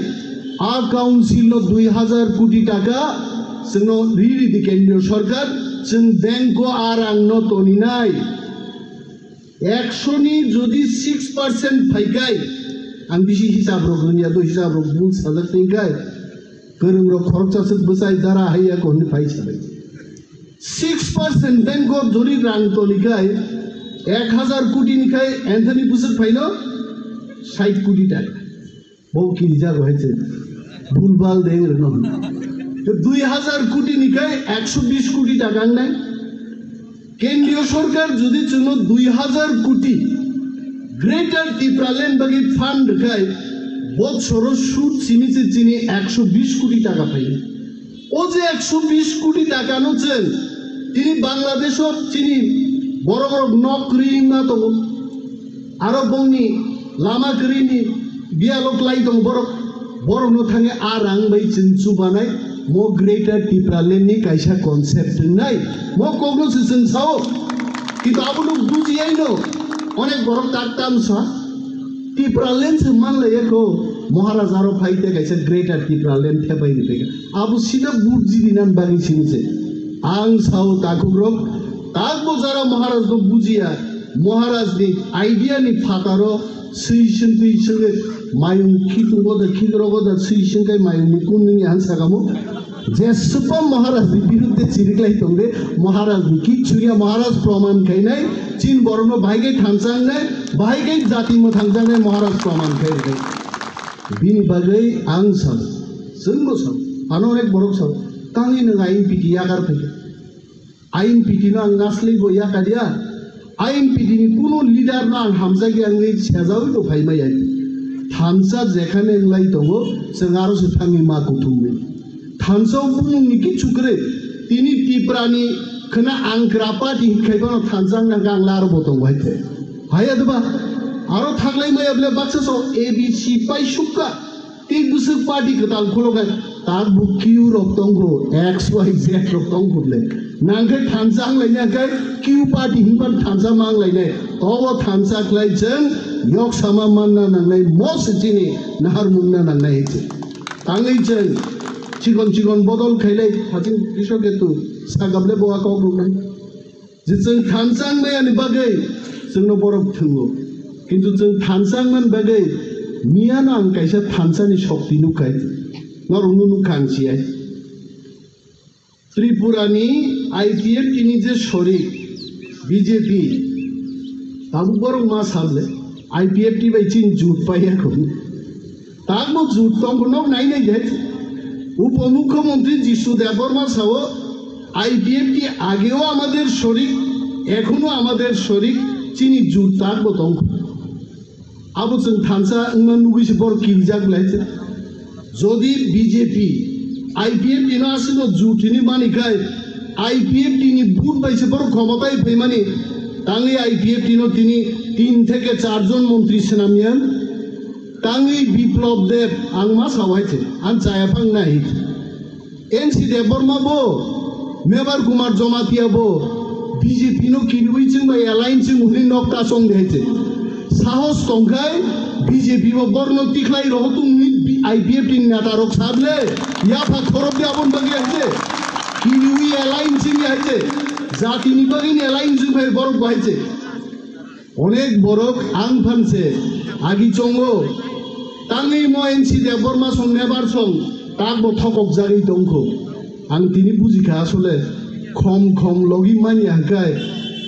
a council no dui hajar koti taka chwngno ri ri di kendriyo sorkar, chwng bank o a rang no toninai. Ekso ni jodi six percent phaikai, ang bisi hisab rok rwngya do, hisab rok bul sajak tengkai, kwrwng rok khoroksa swk bwsai dara haiya ko hwnwi phai sanai. Six percent bank o jodi rang tonikai, ek hajar koti ni khai Anthony bwswk phaino sait koti taka. Bo kirijago hai se. Bulbal deng reno. To dui hajar koti ni khai ekso bis koti taka wngnai. Kendriyo sorkar jodi chwngno dui hajar koti Greater Tipraland bagwi fund rwkhai, Bochoro sud simi se chini ekso bish koti taka phaio. O je ekso bish koti taka no chwng tini Bangladesh o chini borok rok nok kwrwi wngma tongo. Aro bongni lama kwrwini biyalo kwlai tongo borok. Borokno thangwi a rang bai chwng chubanai mo Greater Tipraland ni kaisa concept wngnai. Mo kokno se chwng sao. Kintu abono bujiyaino onek borok tak tam sa. Tipraland se manlaiya ko Maharaj aro phaite kaisa Greater Tipraland thepai rwphaikha. Abo sida bujidinan bagwi sini se. Ang sao takhukrok, takbo jara Maharaj no bujiya. Maharaj ni idea ni phataro swi singwi singwi mayung khitungo da khigrogo da swi singkai mayung ni kun nini han sakamo. Jeswpam Maharaj ni birudde chiriklai tongde, Maharaj ni kichu ya, Maharaj proman khainai, chin borokno bahai kai thansangnai, bahai kai jati mwthangjaknai Maharaj proman khainai. Bini bagwi ang sao, chwngbo sao, ano onek borok sao, tangwi nwng ain piti yakar phaikha. Ain piti no ang nasli bo yakadia. Ain piti ni kuno leader no ang hamjakya wngwi sejawi bo phaimaya. Thansa jekhane wng lai tongo, chwng aro se thangwi ma kuthumwi. Thansa o bumung ni kichu kwrwi. Tini Tipra ni khwna ang kra party hinkhai bono thansa wngna hwnkhe ang laro bo tongo hai khe. Haya deba? Aro thaklai maya bole baksa so A B C pai sukha. Tei bwswk party kwtal khuloknai, tak bo Q rok tongkho, X Y Z rok tongkho le. Nangkhe thansa wnglaina khe Q party hinba thansa ma wnglainai. Obo thansa khlai chwng yok sama manna nangnai, mo se chini nahar mungna nangnai hai se. Tangwi chwng chikon chikon bodol khailai, haching Krishna Ketu sagable bo a kok rwnai. Je chwng thansa wngmani bagwi chwngno borok thwngo. Kintu chwng thansa wngmani bagwi miyano ang kaisa thansani shokti nukha. Norokno nukha ang siyai. Tripura ni I P F T ni je sorik B J P, tabuk borok ma sable I P F T bai chini jut paiya kho. Tangbo jut tongkho nok nai nai jai. Upomukhyamantri Jishu Debbarma sao, "IPFT আগেও আমাদের শরিক, এখনো আমাদের শরিক, chini jut tangbo tongkho." Abo chwng thansa wngma nugwi se borok kirijak belai se. Jodi B J P I P F T no aswkno jut hinwi mani khai, I P F T ni vote bai se borok khomotai phaimani, tangwi I P F T no tini tin theke char jon montri swnamya. Tangwi Biplab Deb, ang ma sao hai se, ang chaya phang nai. N C Debbarma bo, Mebar Kumar Jamatia bo, B J P no kiriwi chwng bai alliance chwng hwnwi nok ta chong de hai se. Sahos tong khai B J P bo borno tikhlai rohor tong ni I P F T ni neta rok sable, yapha khorok de abon bagwi hai se. Kiriwi alliance chwng hai se. Jati ni bagwi ni alliance chwng khai borok bo hai se. Onek borok ang phan se agi chongo. Tangwi mo N C Debbarma song Mebar song tak bo thokok jagwi tongkho. Ang tini bujikha asole khom khom logi manya hwnkhe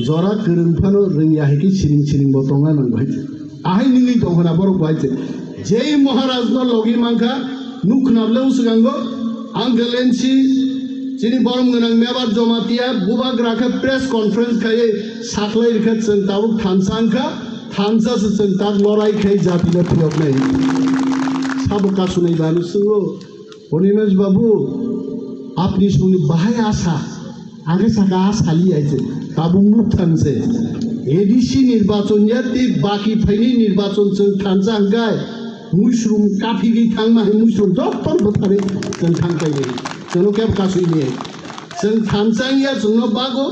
jora kwrwng phano rwngya hai khe siring siring bo tongna nang bai. Ahai nini tong hwna borok bai se. Jei Maharaj no logi mankha, nuk khna bwle uswkango, Uncle N C, chini borom gwnang Mebar Jamatia, bubagra khe press conference khaiwi saklai rikha chwng tabuk thansa wngkha, thansa se chwng tak lorai khai jati no phiyoknai. Sabo kasunai banu swnglo, Onimesh babu, apni songni bahai asa. Ang khe saka a sali hai se, tabuk nuk thang se. A D C nirbachon ya tei baki phaini nirbachon chwng thansa hwnkhe muisrum kaphigwi thangma hai muisrum jotto bwthari chwng thang painai. Chwngno kebo kasui nai. Chwng thansa wngya chwngno bago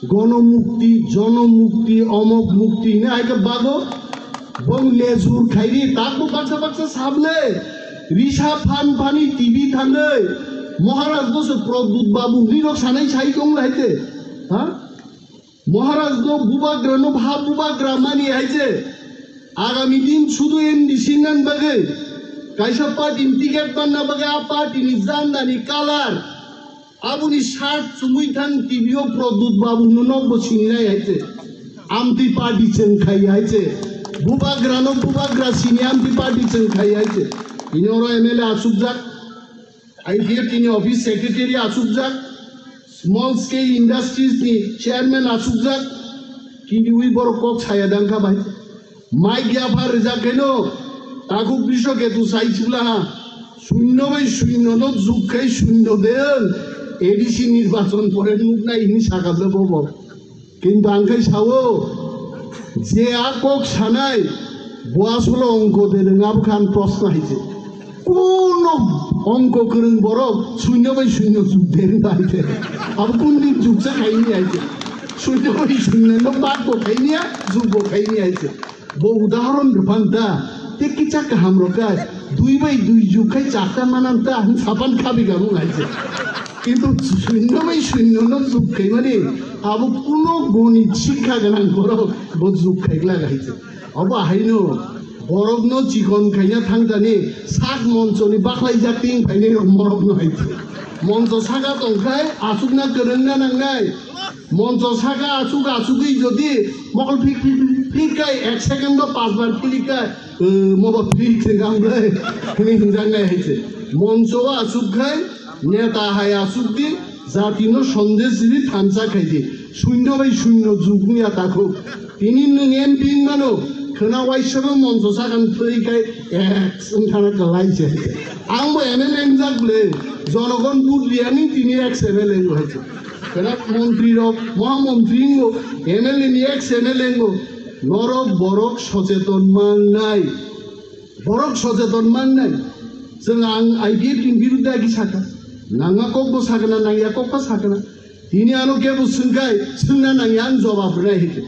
gono mukti, jono mukti, omok mukti hinwi hai khe bago. Bong lejur khairi takbo baksa baksa sable. Risa phan phani T V thangwi Maharaj no se Pradyut Babu hinwi rok sanai sai tong lai te. Ha? Maharaj no bubagra no bha bubagra mani hai je. Agami din sudu M D C nan bagwi kaisa party ni ticket manna bagwi a party ni janda ni colour. Aboni shirt chumui thang T V o Pradyut Babu no nokbo sinai hai se. Amtwi party chwng khai hai se. Bubagra no bubagra sini amtwi party chwng khai hai se. Ini oro M L A achukjak. I P F T ni office secretary achukjak. Small scale industries ni chairman achukjak. Kini wi borok kok saya dangkha bai. Mai gya phar rijak keno. Takhuk Krisho Ketu sai chwla ha, shunno bai shunno no jug khai shunno de, A D C nirbachon pore nuknai hini sakha de bobo. Kintu ang khai sao, je a kok sanai, bo asole ongko de rwng abo khan proshno hai se. Kuno ongko kwrwng borok shunno bai shunno jug de rwng hai se. Abo kun din jug sa khai ni hai se. Shunno bai shunno no bak bo khai ni ya, jug bo khai ni hai se. Bo udahoron rwphang da, te kisa kaham rok kai, dui bai dui jug khai charta manan ta, hwn sapan khabi gabung hai se. Kintu shunno bai shunno no jug khai mani, abo kuno gonit shikha gwnang borok bo jug khai glak hai se. Abo haino borok no chikon khaina thang jani sak moncho ni bakhlai jak ting phainai rok morok no hai se. Moncho saka tong khai aswk na kwrwng na nangnai. Moncho saka aswk aswkwi jodi mokol phik phik phik phik kai ek second o panch bar philika, eh, mobo phik se gam bai hwnwi hwnjaknai hai se. Moncho o aswk khai neta hai aswk di, jati no sondesh ri thansa khai di. Shunno bai shunno jug wngya takhuk. Tini nwng M P wngmano, khwna waisa bo moncho saka philwi khai ek wngthana kwlai se. Ang bo M L A wngjak bwle, jonogon vote riyani tini ex M L A wngwi hai se. Kwrak montri rok, mohamontri wngo, M L A ni ex M L A wngo. Norok borok socheton mangnai. Borok socheton mangnai. Chwng ang I P F T ni birudde agi sakha. Nangma kok bo sakha na, nangya kok bo sakha na. Tini ano kebo swngkhai, swngna nangya ang jobab rwnai hai khe.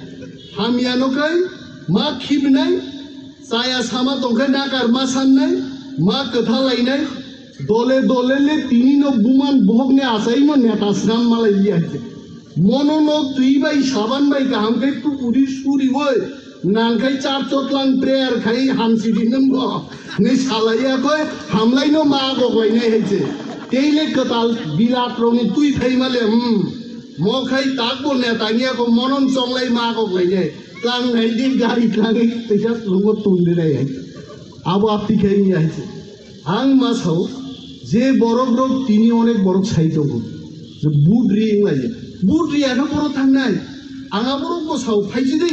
Hamya no khai, ma khibnai, chaya sama tongkhai nakar ma sannai, ma kwtha lainai. Dole dole le tini no buman bohok ni achai no neta swnam malai liya hai khe. Mono no twi bai saban bai kaham khai tukuri suri oi, nang khai char chotlang prayer khai hamsi di nang bo. Ni salaiya koi hamlai no ma gok lai nai hai se. Tei le kwtal bilat rong ni twi phai ma le, hmm. Mo khai tak bo neta ngiya ko monon chonglai ma gok lai nai. Tlang nai di gari tlang nai tei jak lungo tun di nai hai se. Abo apti khai ngiya hai se. Ang ma sao, je borok rok tini onek borok sai tongo, je vote ri wng lai ya. Vote ri ya khe borok thangnai. Ang a borok bo sao, phaisi di.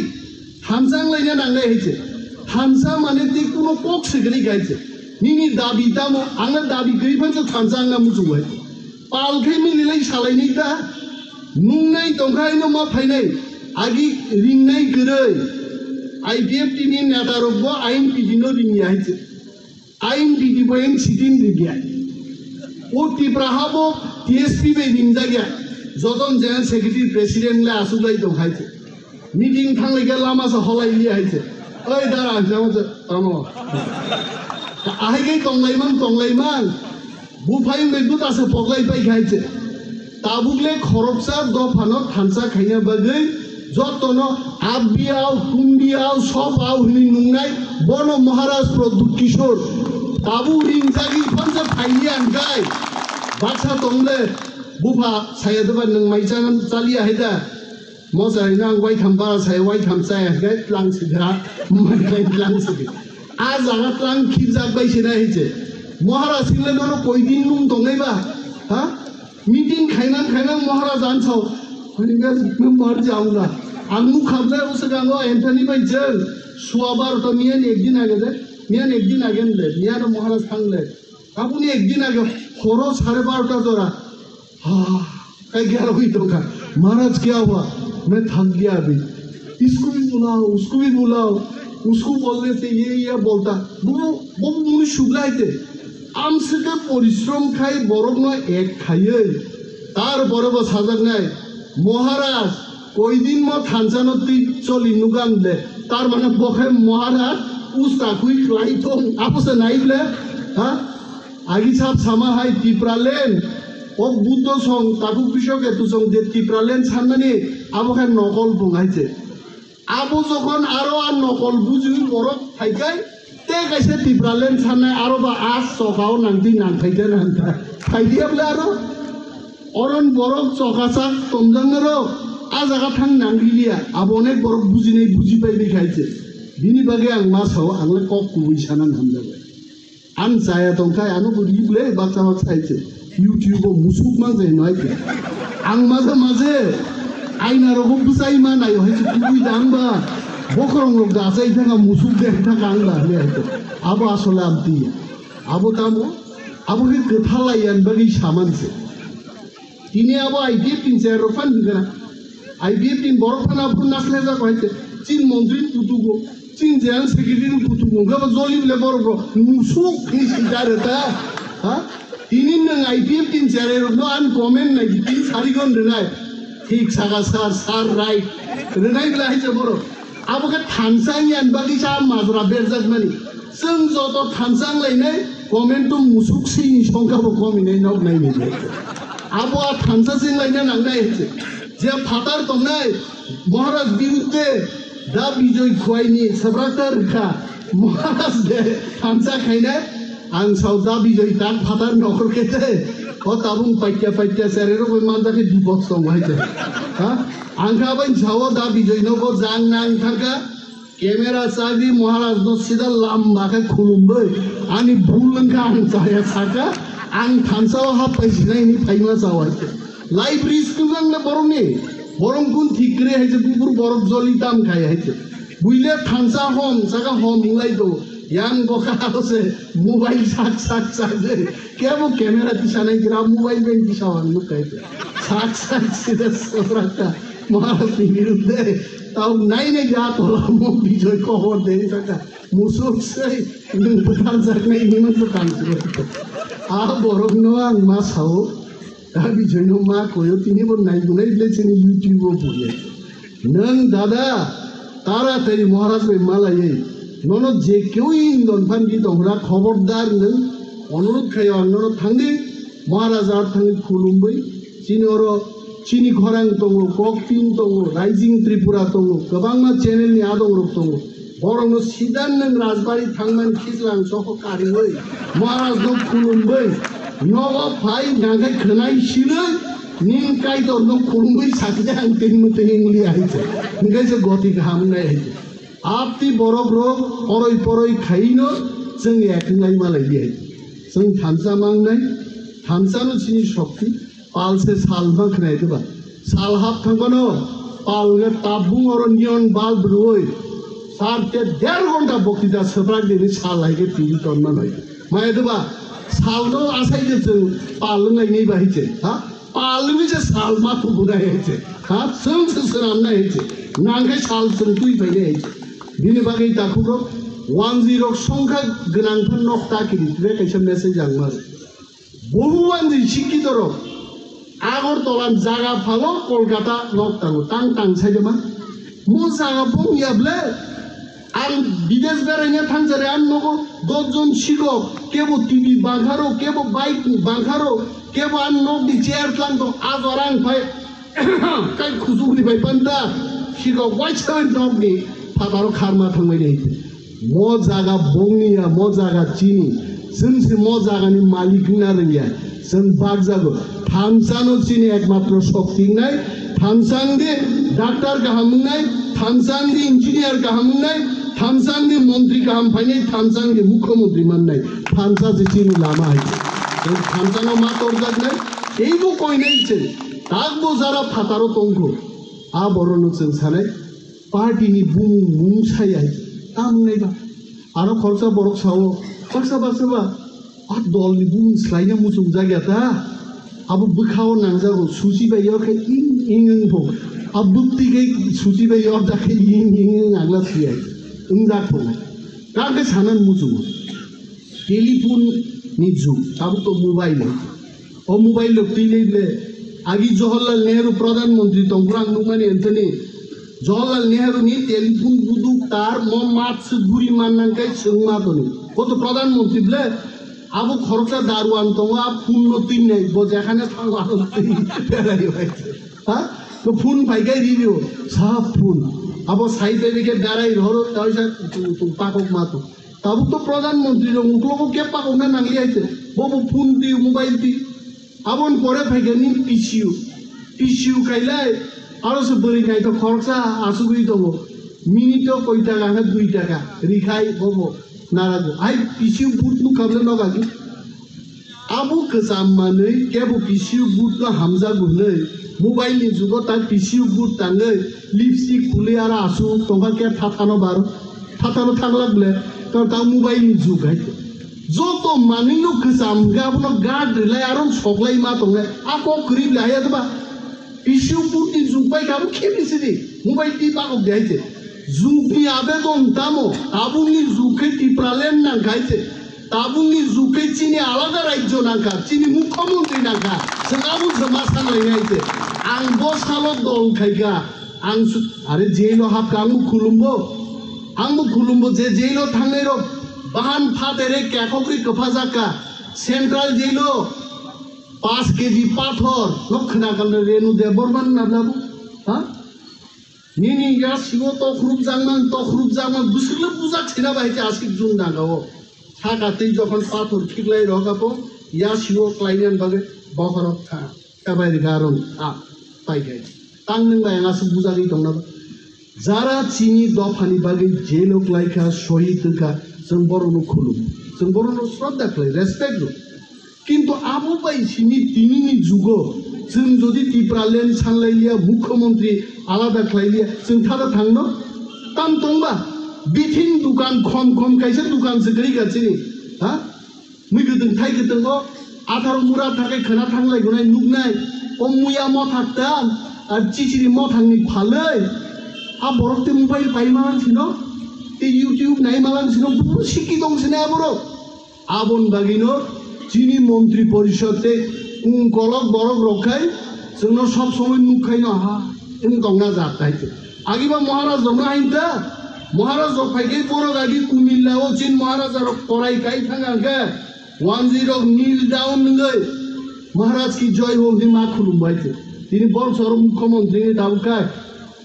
Thansa wng lai na nang nai hai se. Thansa mane tei kuno kok se kwrwi khai se. Nini dabi tamo, ang na dabi kwrwi phan se thansa wng na muchung hai. Pal khe mili lai salai nai da. Nung nai tong kha ino ma phainai. Agi ring nai kwrwi. I P F T ni neta rok bo I N P T no ring ya hai se. Ain didi bo en sitin di dia. O Tipra habo T S P bai rimjak ya. Joton General Secretary President le asuk lai tong hai se. Meeting thang lai khe lama se holai li hai se. Oi dara ang jamo se tamo. Ahai kai tong lai mang tong lai mang. Buphai bai buta se pok lai pai khai se. Tabuk le khoroksa dophano thansa khaina bagwi jotono abbiao, kumbiao, sobao hwnwi nungnai bono Maharaj Pradyut Kishore. Tabuk ringjagwi phansa phailiya hwnkhe baksa tongle bupha saya doba nwng mai chana chaliya hai da. Mosa hino ang waitham bara saya waitham chaya hwnkhe tlang sikha, mai tlang sikha. A jaga tlang khibjak bai se nai hai se. Maharaj hingle nono koi din nung tongnai ba? Ha? Meeting khaimang khaimang Maharaj ansao. Hwnwi mar jauna. Ang nuk khamjai o swkango Anthony bai jeng. Sua barota miyan ekdin age de. Miyan ekdin age de. Miyan Maharaj thang le. Aboni ekdin age horo sare barota jora. Ha. Kai gya roi tongkha. Maharaj kya hua? Main thak gaya abhi. Isko bhi bulao, usko bhi bulao. Usko bolne se ye ya bolta. Bo bo muni suglai te. Amswkhe porishrom khai borokno ek khaiwi, tar pore bo sajaknai, "Maharaj, koidin mo thansano twi choli nugan le?" Tar mane bo khe Maharaj usta khui klai thung, abo se nai ble, ha? Agi sap sama hai Tipraland, o Buddho song, Takhuk Bishoke tu song je Tipraland sanmani, abo khe nokol bung hai se. Abo jokhon aro a nokol bujiwi borok phaikai, tei kaisa Tipraland sanai aro ba a chokao nangtwi nangthaikhe nangkha. Phaidiya bwle aro oron borok choka sak tonjaknairok a jaga thang nangliya. Abo onek borok bujinai bujipai bikha hai se. Bini bagwi ang ma sao, ang le kok kubui sana hamjago. Ang chaya tongkha, ano bo ribwle baksa baksa hai se. YouTube o musuk man jai no hai se. Ang maje maje aina rogo bwsai ma naio hai se kubui da ang ba. Bokhorong rok da achai thaka musuk de thaka ang da hwnwi hai khe. Abo asole amtwi ya. Abo tamo? Abo khe kwthar lai yan bagwi saman se. Tini abo I P F tin chair rok phan hwnkha na. I P F tin borok phan abo naslai jak hai khe. Chin montri putugo. Chin jeyang secretary putugo. Hwnkhe abo joli bile borok rok musuk ni sida reta. Ha? Tini nwng I P F tin chair rok no an comment nai tin sari gon rwnai. Thik saka sir, sir right. Rwnai bile hai se borok. Abo khe thansa wngya ni bagwi sa majra berjak mani. Chwng joto thansa wng lainai, comment o musuk sini songkha bo kom hinwi nok nai ni. Abo a thansa chwng laina nang nai hinwi. Je phatar tongnai, Maharaj birudde, da Bijoy Khwai ni sabrakta rwkha. Maharaj de thansa khainai, ang sao da Bijoy tak phatar nokhor khe de. O tabung paikya paikya sere rok manjak khe dipok song hai de. Ha? Ang kha bai sao da Bijoy no bo jang nang thangkha. Camera chagwi Maharaj no sida lamba khe khulumwi, ani bul wngkha ang chaya saka, ang thansa o hap pai sinai ni phaima chawai. Life risk wng na borok ni, borok gun thik kre hai se bubur borok joli tam khai hai se. Buile thansa hom, saka hom hinglai do, yang boka aro se mobile sak sak sak de, kebo camera tisa nai gira mobile bai tisa wang nuk khai se. Sak sak sida sabrakta, Maharaj ni birudde. Tau nai nai ya tola mo Bijoy kohor de saka. Musuk sei nwng bwthar jak nai ni man bwthar jak. A borok no ang ma sao. A Bijoy no ma koyo tini bo nai bunai le chini YouTube o buye. Nwng dada tara tei Maharaj bai malai. Nono je keu in don phan di tongra khobordar nwng onurud khayo ang nono thangdi. Maharaj ar thangwi khulumwi chini oro chini khorang tongo, Koktin tongo, Rising Tripura tongo, kwbangma channel ni adong rok tongo. Borok no sidan nwng Rajbari thangmani khichlang soho kariwi Maharaj no khulumwi nogo phai nangkhe khwnai sinwi ning Kaitor no khulumwi sakhe ang tengmo tengeng li hai se. Hingke se goti kaham nai hai se. Apti borok rok poroi poroi khaino chwng ek nai malai di hai. Chwng thansa mang nai, thansa no chini shokti, pal se sal ma khnai diba. Sal hap thang kono, pal nge tabung oro neon bulb rwoi. Sar te der ghonta bokti da swprak dini sal hai ke tini ton ma noi. Maya diba, sal no asai je chwng pal ngai nei ba hiche, ha? Palwi se sal ma tubu nai hai se. Ha, chwng se swnam nai hai se. Nang khe sal chwng twi phai nai hai se. Bini bagwi takhuk rok wanjwi rok songkha gwnang phan nok ta kiri twi kaisa message ang ma. Bohu wanjwi sikki dorok Agartala jaga phalo Kolkata nok tango tang tang sai de ma. Mo jaga bong ya ble. Ang bidesh beraina thangjare ang nogo dos jon sikok, kebo T V bangkharo, kebo bike bangkharo, kebo ang nokni chair tlang tong, a jora ang phai kai khusukni bai panda sikok waisa nokni phataro kharma thangbai nai. Mo jaga bongni ya, mo jaga chini. Chwng se mo jagani malik wngna rwngya. Chwng bakjago. Thamsano chini ekmatro shokti wngnai. Thamsang di doctor kaham wngnai. Thamsang di engineer kaham wngnai. Thamsang di montri kaham phainai. Thamsang di mukhyamantri mannai. Thamsa se chini lama hai. Chwng thamsano ma torjaknai. Teibo koinai chwng. Takbo jara phataro tongkho. A borokno chwng sanai. Party ni bumung mung saya hai. Tamo wngnai ba. Aro khoroksa borok sao, baksa baksa ba, a dol ni bumung swlaina muchung jak ya ta. Abo bwkhao nangjago, suchi bai yor khe ing ing ing bo. A bwktwi khe suchi bai yor jak khe ing ing ing ang la siyai. Wngjak bo. Kha khe sanan muchungo. Telephone ni jug, tabuk to mobile. O mobile rok twi le ble. Agi Jawaharlal Nehru Pradhan Mantri tongphuru ang nukmani Anthony. Jawaharlal Nehru ni telephone buduk tar mo mat se guri man nang kai chwng ma toni. Bo to Pradhan Mantri ble. Abo khoroksa daruan tongo, a phone no twi nai, bo jekhane thango abo twi berai bai. Ha? To phone pai kai ri rio, sa phone. Abo sai pai bai khe berai roro, ta oisa tung tung pakok ma to. Tabuk to Pradhan Mantri rok uklogo khe pakokna nangli hai se. Bobo phone twi, mobile twi. Aboni pore phaikha ni P C U. P C U khailai, aro se bwrwi naithok khoroksa asugwi tongo. Minute o koi taka khe dui taka. Rikhai bobo narago. Hai P C U booth nukha bwle nokagi. Abo kwcham manwi kebo P C U booth no hamjago hwnwi Mobile ni jugo ta P C U boot tangwi lipstick khulwi aro aswk tongkha khe thathano bar thathano thanglak ble to ta mobile ni jug hai. Joto manwi no kwcham hwnkhe abono guard rwlai aro soklai ma tongnai a kok kwrwi ble haya ba. P C U boot ni jug bai khe abo khe bisi di mobile twi bagok de hai se. Jug ni abedon tamo tabuk ni jug khe Tipraland nang kha hai se. Tabukni jug khe chini alada rajyo nangkha, chini mukhyamantri nangkha, chwng abo se ma sanlainai se. Ang bo salo dol khaikha, ang su-, are jail o hapkha, ang bo khulumbo, ang bo khulumbo je jail o thangnai rok bahan phatere kekhokri kwphajakka, central jail o paanch K G pathor, nok khna kal Renu Debbarma na labu, ha? Nini yasigo tokhrup jakmang, tokhrup jakmang, bwswkle bujak sina bai khe aswk jun dangao. Saka twi jokhon pathor khiklai rok abo, yasigo klainan bagwi bokhorok tha, kabai rwkha arong tha, pai khe. Tang nwng bai ang aswk bujagwi tongna ba. Jara chini dophani bagwi jail o klaikha, sohid wngkha, chwng borokno khulum, chwng borokno shraddha khlai, respect rw. Kintu abo bai simi tinini jugo chwng jodi Tipraland sanlai liya, mukhyamantri alada khlai liya, chwng thada thangno? Tam tongba? Bithing dukan khom khom kaisa dukan se kwrwi ka chini, ha? Mui kwtwng thai kwtwngo atharo mura thakai khwna thanglai gunai nuknai, o muya mothak tam, ar chichiri mothangni phalwi, a borok te mobile pai malang sino, te YouTube nai malang sino, buru sikki tong sini aborok. Aboni bagwino chini montri porishod tei kung kolok borok rok khai chwngno sob somoi nuk khaino ha wng tongna jak hai se. Agiba Maharaj rokno hain ta, Maharaj rok phai khe borok agi kumilla o chin Maharaj rok korai kai thang ang khe wanjwi rok kneel down wngwi Maharaj ki joy ho hwnwi ma khulum bai se. Tini bor sorok mukhyamantri ni tabuk khai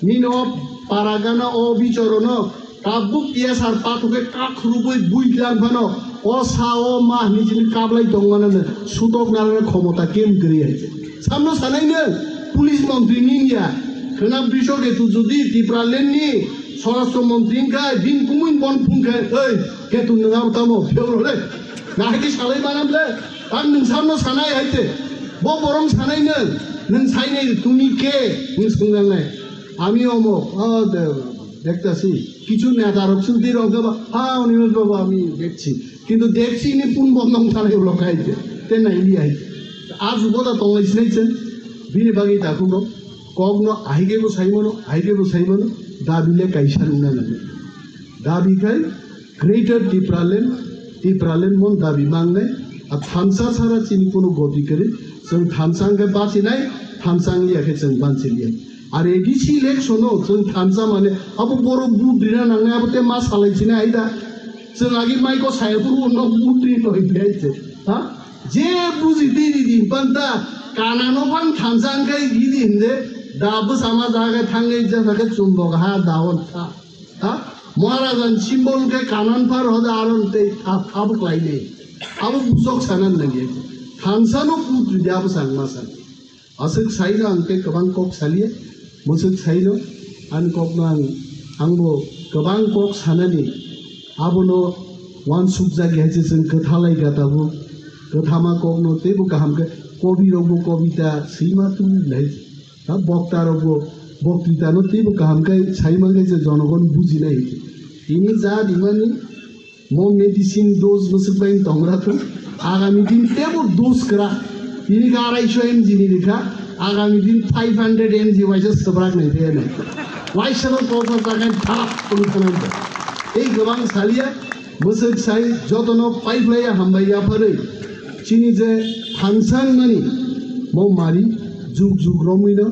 Nini o paragana o bichorono tabuk T S R pathokhe kakhurubui buitlang phano o sa o ma hini chini kablai tongmano sutok narana khomota kem kwrwi hai. Samno sanai nwng police montri ni ya khwnam biso ketu jodi Tipraland ni swarashtra montri wngkha bini kumui bon phungkhe oi ketu nwng abo tamo phewro le nahai khe salai manam le ang nwng samno sanai hai te bo borom sanai nwng nwng sainai tumi ke nwng swngnangnai. আমি অমুক, ও দে-, দেখতাছি। কিছু নেতা রক শুনতেই রক দেবা, হ্যাঁ, অনিমেষ বাবু, আমি দেখছি। কিন্তু দেখছি ইনি কোন বদনাম তারা এগুলো খাইছে। তে না, ইনি আইছে। আজ বোধহয় তংলাই সিনাইছেন, বিনি বাকি থাকুন। কখনো আহিকে বো সাইমনো, আহিকে বো সাইমনো, দাবিলে কাইসা নুনা নামে। Dabi khai Greater Tipraland, Tipraland mon dabi mangnai, a thansa sara chini kono goti kwrwi, chwng thansa hwnkhe bachinai, thansa wngya khe chwng banchiliya. Ar A D C election o chwng thansa mane abo borok vote rina nangnai abo te ma salai chini aida. Chwng agi maiko saya buru no vote ri loi phai se. Ha? Je buji di di di panta kana no phan thansa hwnkhe gidi hinde da bwsama jaga thangwi jasa khe chumbok ha daon tha. Ha? Maharajan symbol khe kanan phar hoda aron tei thap thap khlai nei. Abo bujok sanan nangya. Thansa no putri de abo sang ma sang. Aswk sai no ang tei kwbang kok saliya. Mwswk sai no ani kok no ang, ang bo kwbang kok sanani. Abono wansuk jagwi hai se chwng kwthalai ga tabuk. Kwthama kok no tei bo kaham khe kobi rok bo kobita swima tu lai. Ha, bokta rok bo, boktita no teibo kaham khe sai man khe je jonogon bujinai. Tini ja rimani mo medicine dose bwswk bai tongra thung. Agami din tebo dose kwra. Tini khe arai so M G ni rikha. Agami din five hundred M G waisa swbrak nai phe nai. Waisa no kosa ta khe thap tong thang. Ei gabang salia. Mwswk sai jotono paiphlaiya hambai yapharwi chini je thansa wngmani bo mari jug jug romwino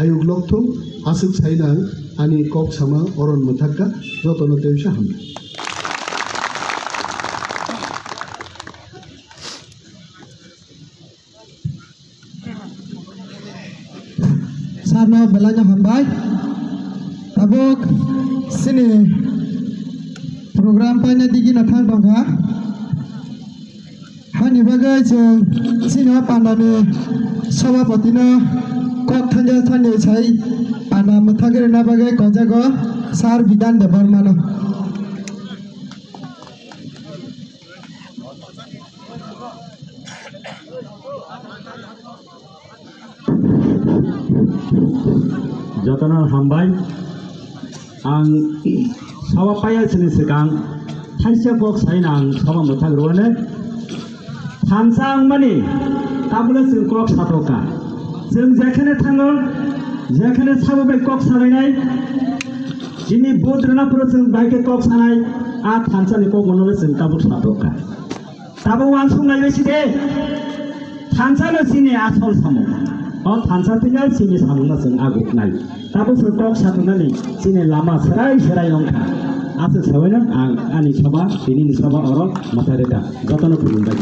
ayuk lokthung aswk sai nang ani kok sama oron mwthakka jotono tebisa hambai. Sarno belai no hambai. Tabuk chini program paina digi no thang tongkha. Hani bagwi chwng chini o pandani sabhapati no kok thangja thangwi sai panda mwthagwi rwna bagwi kojago Sir Bidan Debbarma no. Jotono hambai. Ang sabo paiya sini swkang thaisa kok saina ang sabo mwthak rwani. Thansa wngmani tabukle chwng kok satokha. Chwng jekhene thango, jekhene sabo bai kok salainai. Chini budrwna phuru chwng bai khe kok sanai, a thansa ni kok bono le chwng tabuk satokha. Tabuk uansuk nai bai si de. Thansa no chini asol samung. O thansa twi nai chini samung no chwng aguk nai. Tabuk se kok satung nani chini lama serai serai wngkha. Aswk sawi no ang ani soba, tini ni soba oro mwtai rwkha. Jotono khulumbai.